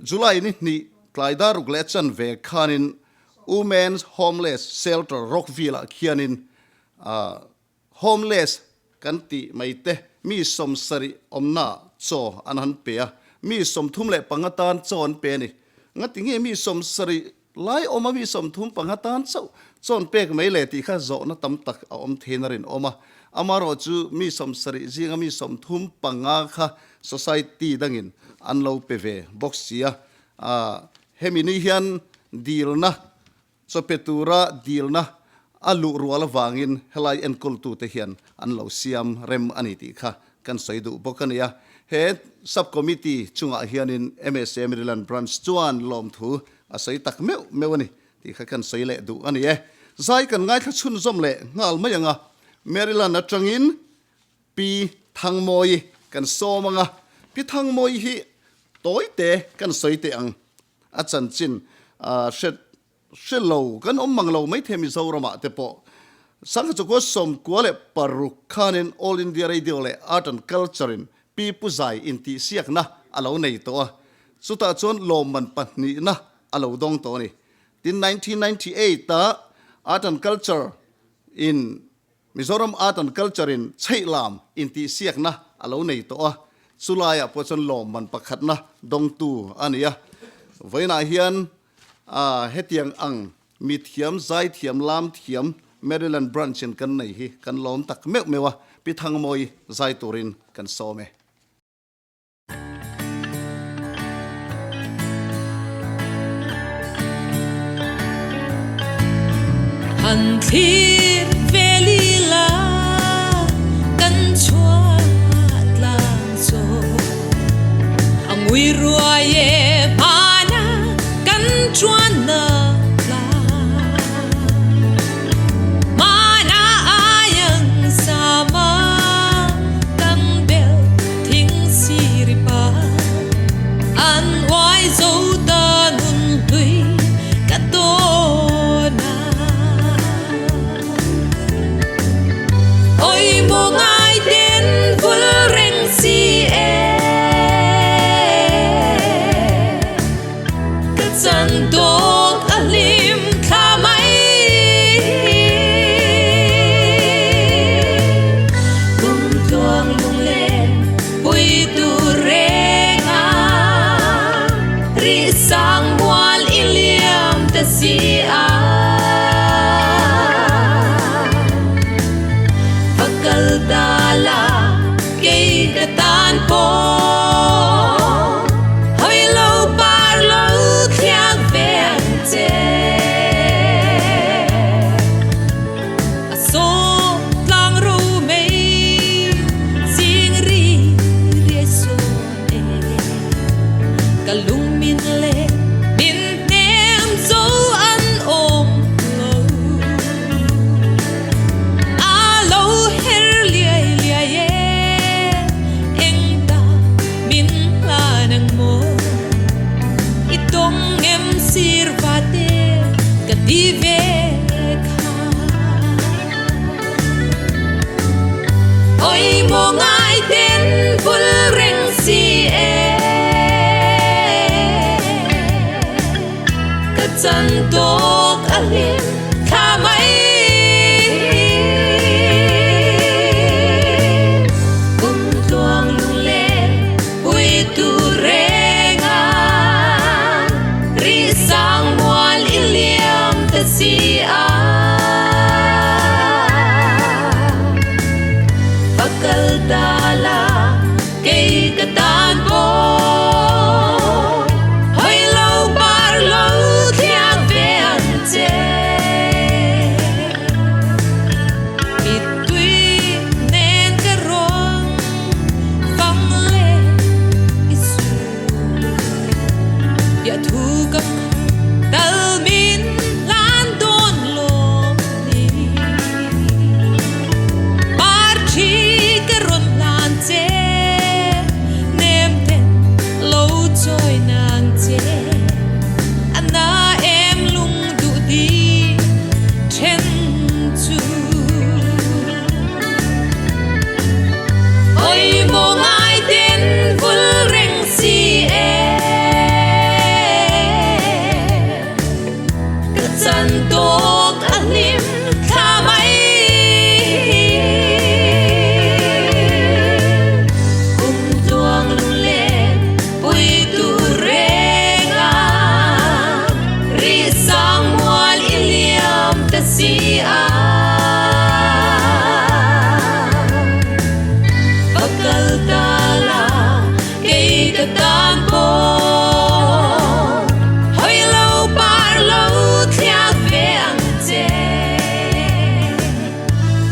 July ni hnih tlai daruk leh chanve khanin Women's Homeless Shelter Rockville-ah khianin Homeless kan tih mai te mi 70 awmna chaw an han pe a, mi 35 tan chaw an pe a ni. Ngati nge mi 70 lai awm a mi 35 tan chauh chaw an pek mai le tih kha zawhna tam tak a awm theiin a rinawm a. Amaherawh chu mi 70 zinga mi 35 kha society dangin an lo pe ve bawk si a. Hemi ni hian dilna Chawpe tura dilna a luh rual avangin helai enkawltute hian an lo siam rem a ni tih kha kan sawi duh bawk a ni a. He Sub-Committee chungah hianin MSA Maryland Branch chuan lawmthu a sawi tak meuh meuh a ni. tih kha kan sawi leh duh a ni e. Zai kan ngaithla chhunzawm leh nghal mai ang a, Maryland atangin Pi Thangmawii kan sawm ang a, Pi Thangmawii hi tawite kan sawi teh ang, a chanchin hre hre lo kan awm mang lo maithei Mizoramah te pawh. Sangha Chakua 96 khanin All India Radio leh Art and Culture in Pi Pu Zai intihsiakna a lo nei tawh a, chutah chuan lawmman pahnihna a lo dawng tawh a ni. Tin, 1998 ah Art and Culture in Mizoram Art and Culture in chheihlam intihsiakna a lo nei tawh a, chulaiah pawh chuan lawmman pakhatna dawngtu a ni a. Vawiinah hian hetiang ang mithiam, zaithiam, lamthiam Maryland Branch in kan nei hi kan lawm tak meuh meuh a, Pi Thangmawi zai turin kan sawm e. Han thlir vel ila kan chhuah tlang chaw a ngui ruai e hmana kan chuanna tlang hmana aiang sama kan bel Thing siri pa an uai zo ta nun hlui ka tawn a. Ôi mùa ngai đến vul reng si e Ka chan tawk a hlim thla mai. Kum tluang lunglen pui tur reng a, rih sang mual i liam ta si a. Va kal ta la kei ka tan pawh hawi lo par lo thliak ve ang che. A sawm tlang ro mei zing ri riai sawn e. Ka lung min le min hnem zo an awm lo. A lo her liai liai e, eng ta min hlan ang maw. I tawng em sir va te ka ti ve kha. Ôi mùa ngai đến vul reng si e Ka chan tawk a hlim thla mai. Kum tluang lunglen pui tu reng a, rih sang mual i liam ta si a. Va kal ta la kei ka tan pawh hawi lo par lo thliak ve ang che. Mittui nen ka rawn fang le i su Bia thu kam khat dal min hlan dawn lawm ni Par thi ka rawn hlan che nem ten lo chawi nang che A na em lung duh di then chu. Ôi mùa ngai đến vul reng si e Ka chan tawk a hlim thla mai. Kum tluang lunglen pui tur reng a, rih sang mual i liam ta si a. Va kal ta la kei ka tan pawh hawi lo par lo thliak ve ang che.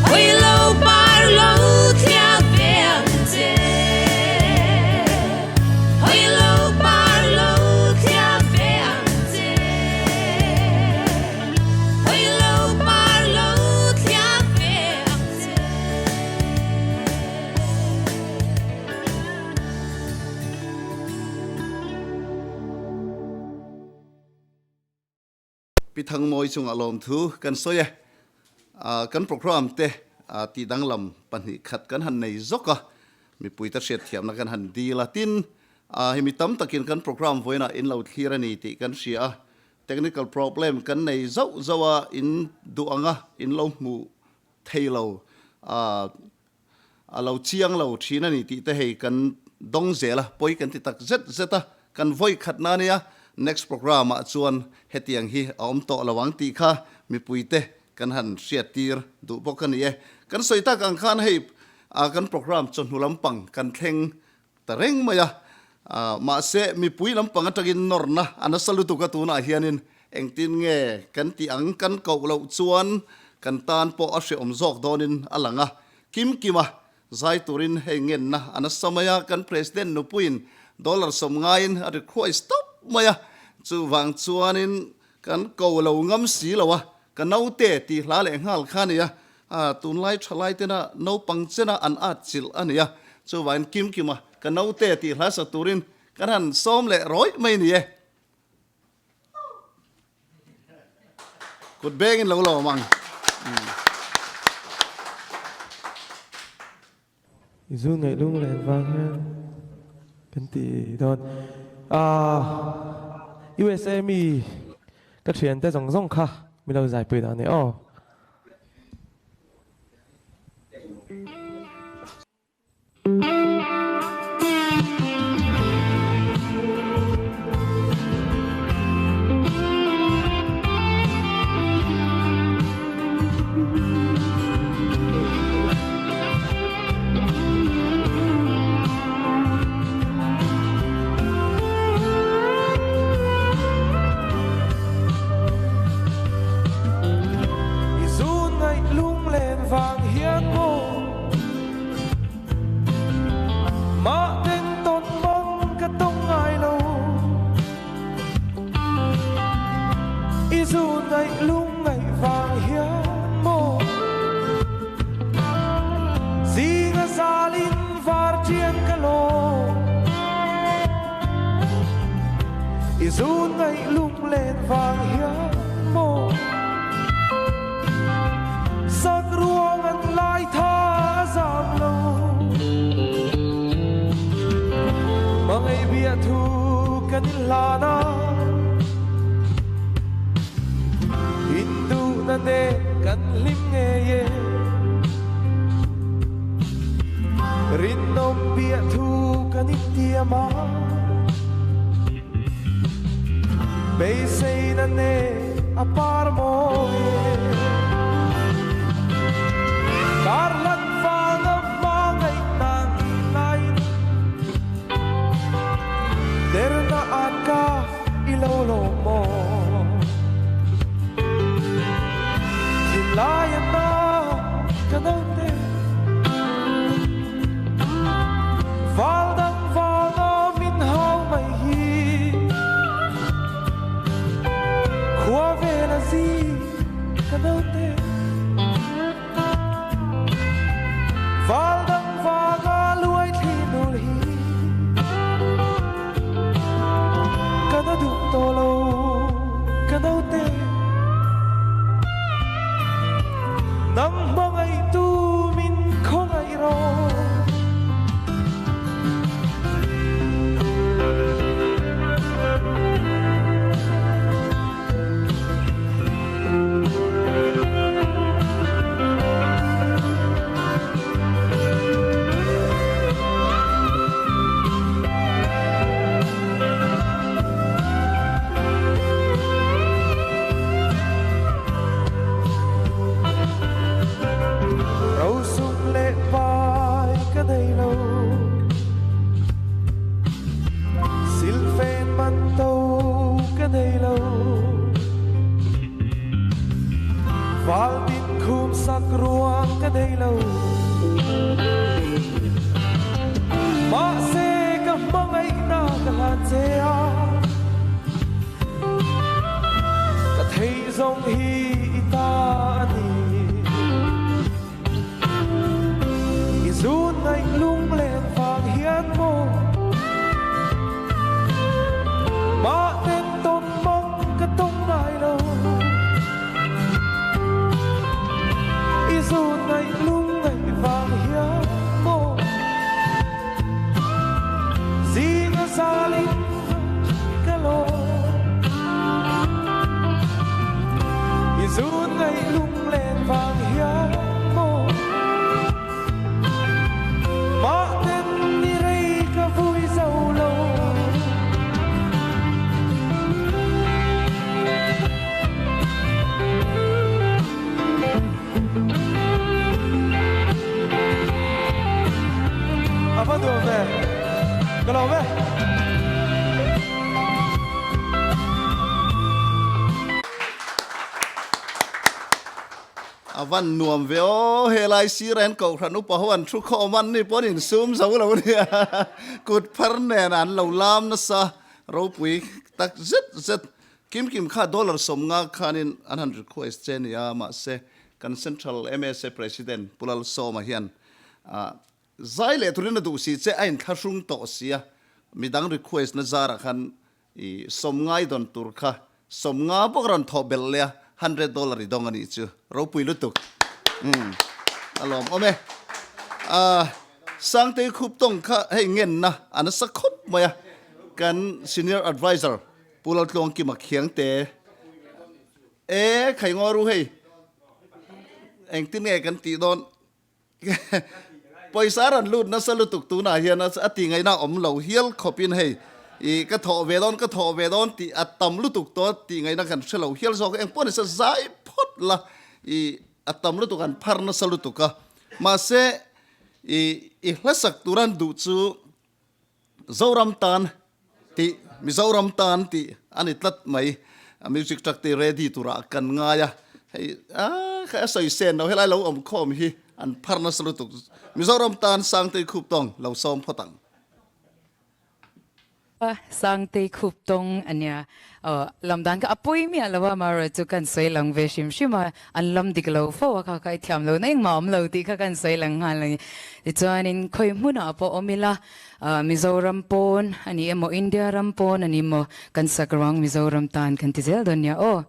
Hawi lo par lo thliak ve ang che. Hawi lo par lo thliak ve ang che. Thangmawii chungah lawmthu kan sawi e. Kan programme te tih danglam pahnih khat kan han nei zawk a, mipuite hriatthiamna kan han dil a. Tin, hei mi tam takin kan programme vawiinah in lo thlir a ni tih kan hria a, technical problem kan nei zauh zauh a, in duh anga in lo hmuh thei lo. A lo chiang lo thin a ni tih te hei kan dawng zel a, pawi kan ti tak zet zet a, kan vawi khatna a nia, next programme ah chuan hetiang hi a awm tawh lo ang tih kha mipuite kan han hriattir duh bawk a ni e. Kan sawi tak ang khan hei kan programme chawhnu lampang kan thleng ta reng mai a, mahse mipui lampang atangin nawrna a nasa lutuk a tunah hianin engtin nge kan tih ang kan koh loh chuan kan tan pawh a hreawm zawk dawnin a lang a, kim kima zai turin hei ngenna a nasa mai a, kan President nupuiin dollar sawm ngaiin a request tawp mai a, chuvang chuanin Kan ko lo ngam si lo a, ka naute tih hla leh nghal kha a ni a, tunlai thalai tena naupang chena an at chilh a ni a, chuvain kim kima ka naute tih hla sa turin kan han sawm leh rawih mai ni e. Kut bengin lo lawm ang. I zu ngaih lunglen vang hian kan ti dawn. Ahh USA mi ka thiante zawng zawng kha min lo zaipui dan e aw. I zun ngaih lunglen vang hian maw Mah ten tawn mang ka tawng ngai lo. I zu ngaih lung ngaih vang hian maw Zinga zalin var chian ka lawm I zu ngaih lung len vang hian maw Sak ruang an lai tha a zam lo Hmangaih biahthu kan in hlan a Hinduhna nen kan hlim ngei e Rinawm biahthu kan in tiam a Beiseina nen a par mawi e. Kar hlat vanga hma ngaihna ngih laiin Derna at ka i lo lawm maw? Thinlai a na ka naute Val dang vanga min hau mai hi. Khua vel a zi ka naute Val dang vanga luai thli nul hi Ka na duh tawh lo ka naute Nang hmangaih tu min khawngaih rawh. Rosum leh pai ka nei lo. Silfen man to ka nei lo. Val tin khum sak ruang ka nei lo. Mahse ka hmangaihna ka hlan che a. Ka theih zawng hi i ta a ni. I zun ngaih lunglen vang hian maw Mah ten tawn mang ka tawng ngai lo. ngaih lunglen vang hian maw Mahten ni rei ka vui zo lo. A va nuam ve, ka lawm e. A van nuam ve aw, helai sir hian Kohhran upa ho an thu khawm an ni pawh an insum zo lo ania, kut phar nen an lo lam nasa ropui tak zet zet. Kim Kim kha dollar 50 khanin an han request che nia, mahse kan Central MSA President Pu Lalsawma hian zai leh turin a duh si che a inthlahrung tawh sia, midang request na zarah khan i 50 i dawn tur kha 50 bawk rawn thawh belh leh a, $100 i dawng a nih chu, ropui lutuk. Umm a lawmawm e. Sangtei khup tawng kha hei ngenna a nasa khawp mai a, kan Senior Adviser Pu Laltluangkima Khiangte e khai ngaw ru hei engtin nge kan tih dawn pawisa rawn lut nasa lutuk tunah hian a ti ngaihna awm lo hial khawpin hei i ka thawh ve dawn ka thawh ve dawn tih a tam lutuk tawh tih ngaihna kan hre lo hial zawk eng pawh nisa zai phawt la i a tam lutuk an phar nasa lutuk a mahse i i hlasak turan duh chu Zoram tan tih Mizoram tan tih a ni tlat mai. A music track te ready turah kan ngai a, hei a kha a sawi sen lo helai lo awm khawm hi an phar nasa lutuk. Mizoram tan Sangtei Khup Tawng lo sawm phawt ang. Sangtei Khup Tawng a nia. Aw, lam dan kha a pawi miah lo a, amaherawhchu chu kan sawi lang ve hrim hrim a, an lam dik lo fo a kha kha i thiam lo na engmah awm lo tih kha kan sawi lang nghal a ni. Tichuanin khawi hmunah pawh awm ila, Mizoram pawn a ni emaw India ram pawn a ni emaw kan sak ruang Mizoram tan kan ti zel dawn nia aw.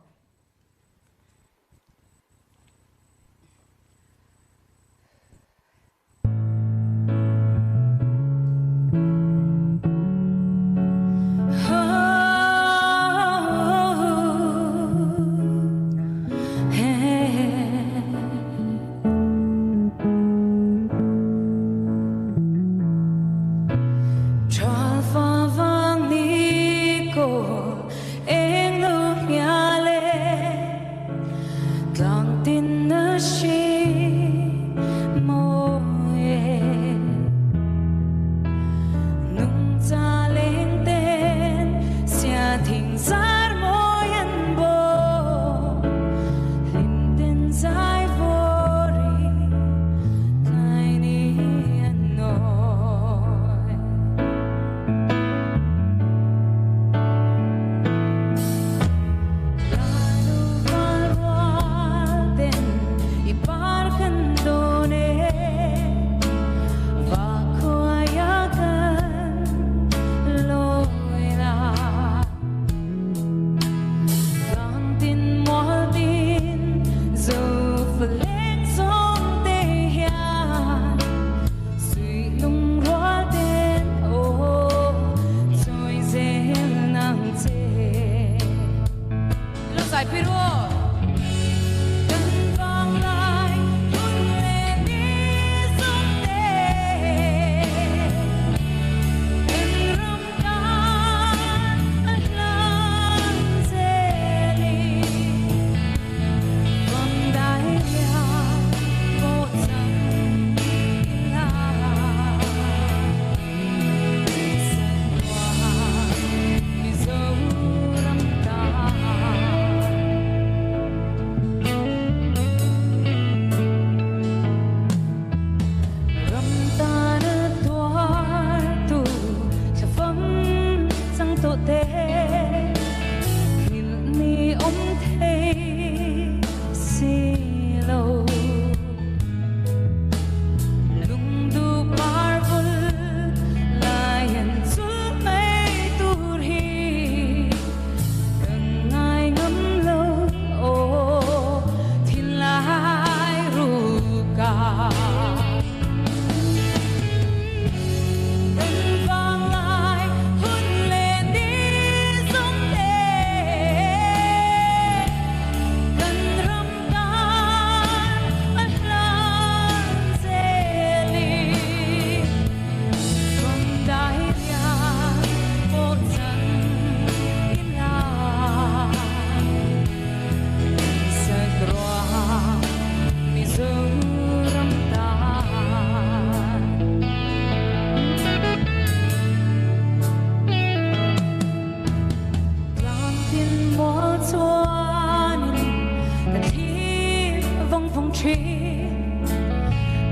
thin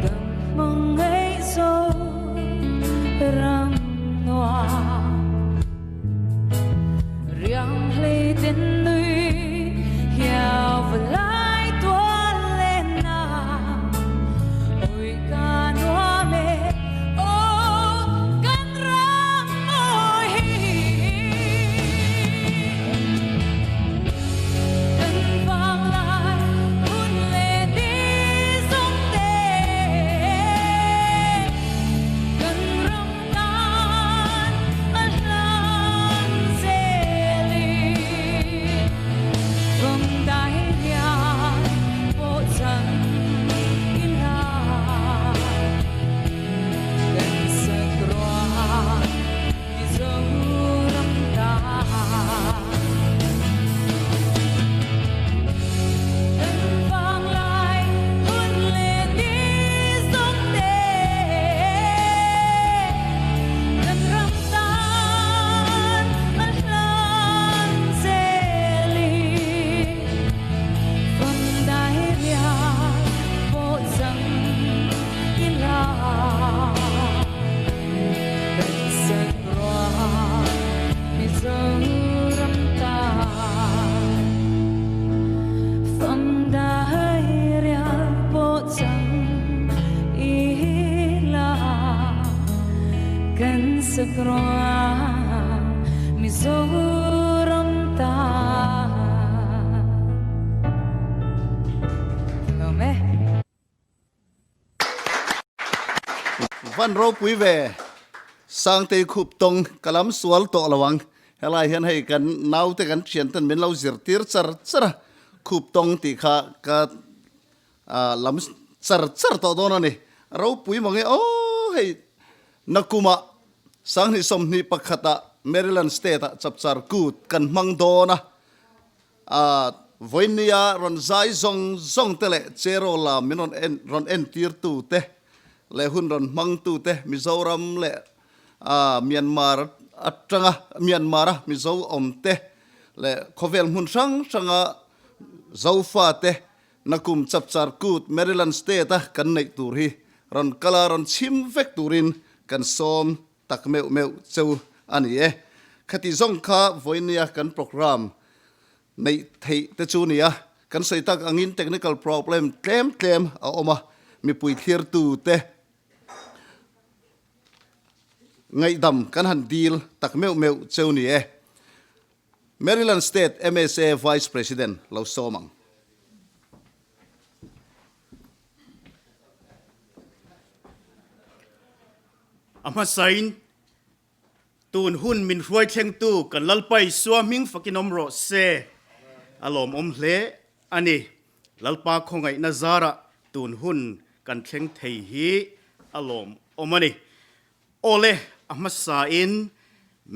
Kan hmangaih zo ram nuam Riang hlei ten nui hiau va lai tual lên na Ôi ca nuam e Ô kan ram mawi hi Kan vang lai hun leh ni zawng te Kan ram tan a hlan zel i Vawm dai hian pawh chan ila Kan sak ruah Mizoram ta. Kan vang lai hun leh ni zawng te Kan ram tan a hlan zel i Fam dai rial pawh chang ila Kan sak ruah Mizoram tan Fam dai rial pawh chang ila Kan sak ruah Mizoram tan Lawm e. Van ropui ve Sangtei khup tawng ka lam sual tawh lo ang. Helai hian hei kan naute kan thian ten min lo zirtir char char a, khup tawng tih kha ka lam char char tawh dawn a ni. Ropui mange aw hei Nakumah Sanghnih 21 ah Maryland State ah Chapchar Kut kan hmang dawn a. A vawinia rawn zai zawng zawng te leh Cheraw lam min rawn en rawn entir tu te leh hun rawn hmang tu te Mizoram leh a Myanmar atanga Myanmar a Mizo awm te leh khawvel hmun hrang hranga Zofa te Nakum Chapchar Kut Maryland State a kan neih tur hi rawn kal a rawn chhim vek turin kan sawm tak meuh meuh cheu a ni e. Khati zawng kha vawinia kan program neih theih te chu nia, kan sawi tak angin technical problem tlem tlem a awm a, mipui thlirtu te ngaihdam kan han dil tak meuh meuh cheu ni e. Maryland State MSA Vice President lo sawm ang. A hmasain, tun hun min hruai thlengtu kan Lalpa Isua hming fakin awm rawh se. A lawmawm hle a ni. Lalpa khawngaihna zarah tun hun kan thleng thei hi a lawmawm a ni. Awle, a hmasain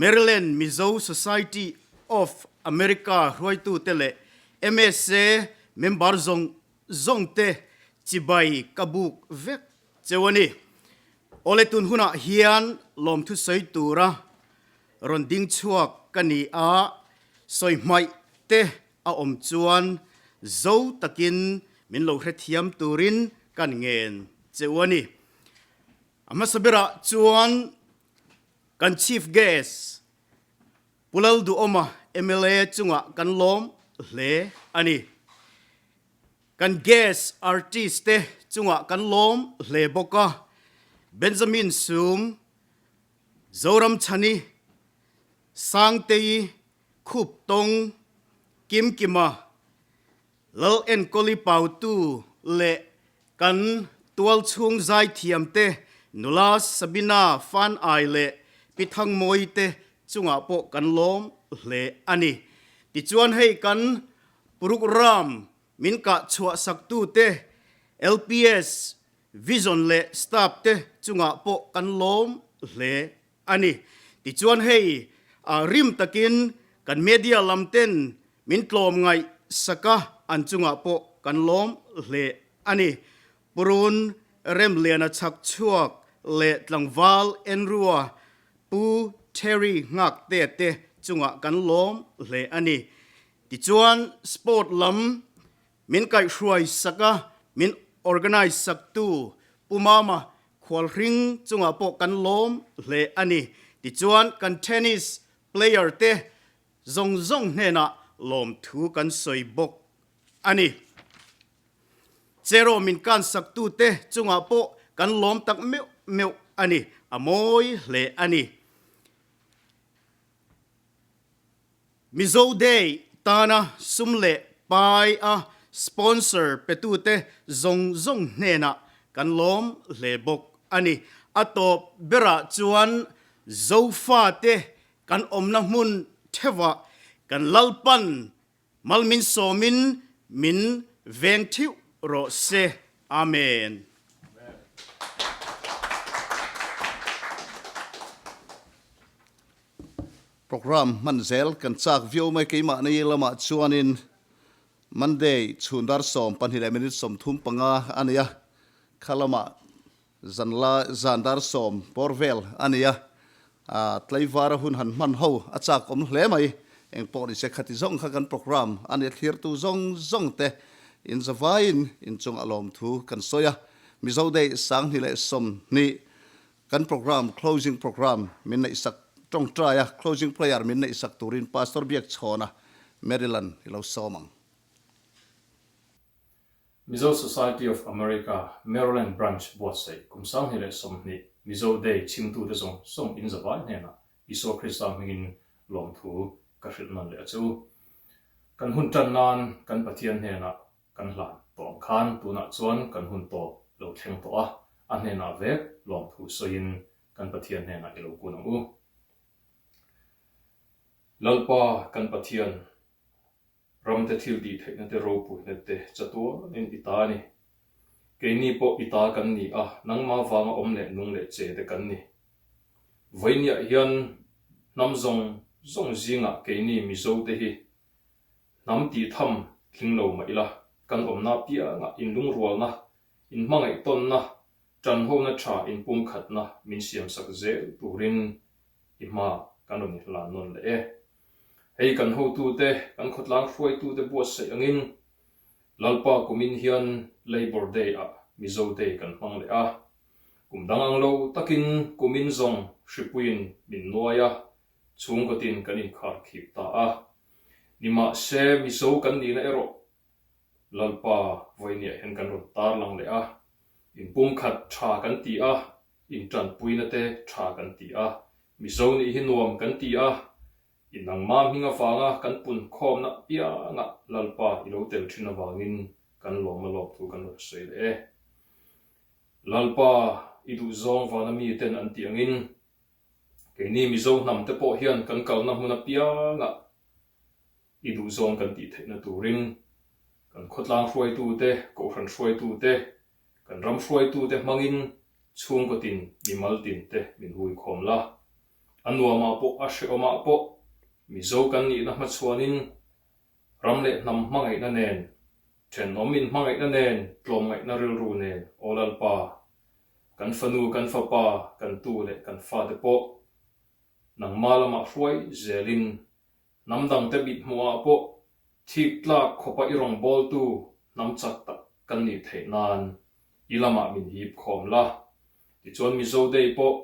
Maryland Mizo Society of America hruaitute leh MSA member zawng zawngte chibai ka buk vek cheu a ni. Awle tun hunah hian lawmthu sawi tura rawn ding chhuak ka ni a, sawi hmaih te a awm chuan zo takin min lo hrethiam turin kan ngen cheu a ni. A hmasa berah chuan kan Chief Guest Pu Lalduhawma mla chungah kan lawm hle a ni. Kan guest artist te chungah kan lawm hle bawk a, Benjamin Sum, Zoram Chhani, Sangtei, Khup Tawng, Kim Kima, Lal Enkawli Pautu leh kan tualchhung zaithiam te nula Sabina Fan Ai leh Pi Thangmawi te chungah pawh kan lawm hle a ni. Tichuan hei kan Program min kah chhuah saktute LPS, Vision leh staff te chungah pawh kan lawm hle a ni. Tichuan hei rim takin kan media lam ten min tlawm ngaih sak a, an chungah pawh kan lawm hle a ni. Purun Remliana chhak chhuak leh tlangval Enrua Pu Terry Nghakte te chungah kan lawm hle a ni. Tichuan sport lam min kaihhruai sak a. min organise saktu Pu Mama Khualhring chungah pawh kan lawm hle a ni. Tichuan kan tennis player te zawng zawng hnenah lawmthu kan sawi bawk a ni. Cheraw min kan saktute chungah pawh kan lawm tak meuh meuh a ni, a mawi hle a ni. Mizo Day tana sum leh pai a sponsor petute zawng zawng hnenah kan lawm hle bawk a ni. A tawp berah chuan Zofate kan awmna hmun theuhah kan Lalpan Mal min sawmin min veng thiuh rawh se. Amen. Program hman zel kan chak viau mai keimahni lamah chuanin Monday chhun dar 12 leh minute 35 a ni a, kha lamah Zan la zan dar sawm bawr vel a ni a, tlaivara hun han hman ho a chak awm hle mai. Eng pawh ni se khati zawng kha kan program a ni a, thlirtu zawng zawng te in zavaiin inchung a lawmthu kan sawi a. Mizo Day 2020 kan program closing program min neihsak tawngtai a, closing prayer min neihsak turin Pastor Biakchhawna Maryland i lo sawm ang. Mizo Society of America, Maryland Branch buatsaih kum 2020 Mizo Day chhimtute zawng zawng in zavai hnenah Isua Krista hmingin lawmthu ka hrilh nawn leh a che u. Kan hun tan nan kan Pathian hnenah kan hlan tawh ang khan tunah chuan kan hun tawp lo thleng tawh a, a hnenah vek lawmthu sawiin kan Pathian hnenah i lo kun ang u. Lalpa kan Pathian Ramte thil tih theihna te ropuina te chatuanin i ta a ni. Keini pawh i ta kan ni a, nangma vanga awm leh nung leh che te kan ni. Vawiiniah hian hnam zawng zawng zingah keini Mizo te hi hnam tih tham tling lo mah ila, kan awmna apiangah inlungrualna, inhmangaihtawnna, ṭanhona ṭha inpumkhatna min siamsak zel turin i hma kan rawn inhlan nawn leh e. Hei kan hotute, kan khawtlang hruaitute buatsaih angin Lalpa kumin hian Labour Day ah Mizo Day kan hmang leh a. Kum dang ang lo takin kumin zawng hripuiin min nuai a, chhungkawtin kan inkhar khip ta a. Nimahse Mizo kan nihna erawh Lalpa vawiiniah hian kan rawn tarlang leh a. Inpumkhat tha kan ti a, Intanpuina te tha kan ti a, Mizo nih hi nuam kan ti a, i nangma hming avanga kan punkhawmna piangah Lalpa i lo tel thin avangin kan lawm a lawm thu kan rawn sawi leh e. Lalpa i duhzawng vana miten an tih angin keini Mizo hnam te pawh hian kan kalna hmun apiangah I duhzawng kan tih theihna turin kan khawtlang hruaitute, kohhran hruaitute, kan ram hruaitute hmangin chhungkaw tin mimal tin te min hui khawm la. A nuamah pawh a hrehawmah pawh Mizo kan nihna hmachhuanin ram leh hnam hmangaihna nen, thenawm inhmangaihna nen, tlawmngaihna rilru nen Aw Lalpa, kan fanu, kan fapa, kan tu leh kan fate pawh nangma lamah hruai zelin Hnam dangte mit hmuhah pawh thik tlak khawpa i rawngbawltu hnam chak tak kan nih theih nan i lamah min hip khawm la. Tichuan Mizo Day pawh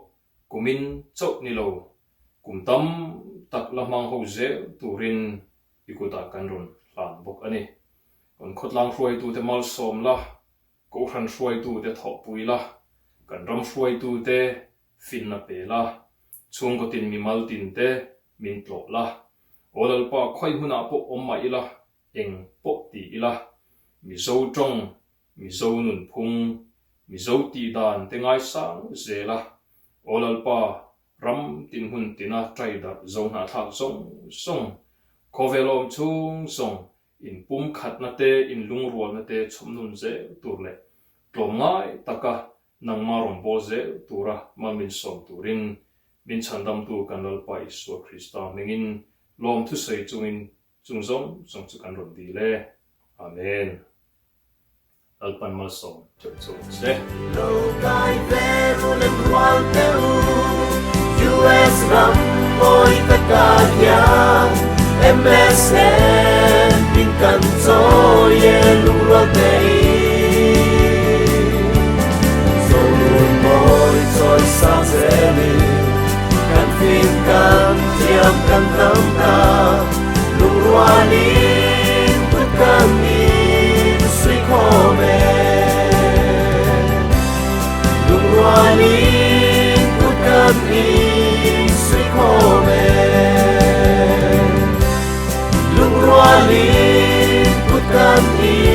kumin chauh ni lo, kum tam tak la hmang ho zel turin i kutah kan rawn hlan bawk a ni. Kan khawtlang hruaitute malsawm la, Kohhran hruaitute thawhpui la, kan ram hruaitute finna pe la, chhungkaw tin mimal tinte min tlawh la. Aw Lalpa, khawi hmunah pawh awm mah ila, eng pawh ti ila, Mizo tawng, Mizo nunphung, Mizo tihdan te ngaisang zel a. Aw Lalpa, ram tin hmun tina ṭai darh zo hnahthlak zawng zawng, khawvel awm chhung zawng Inpumkhatna te, inlungrualna te chhawmnun zel tur leh tlawmngai taka nangma rawn bawl zel tura mal min sawm turin min chhandamtu kan Lalpa Isua Krista hmingin lawm thusawi chungin chung zawng zawng chu kan rawn dil e. Amen. Lalpan malsawm teuh chu ang che. Lo kai ve ru lem rual te u US ram mawi taka hian MSN min kan chawi e lungrual te in. rualin kut kan in.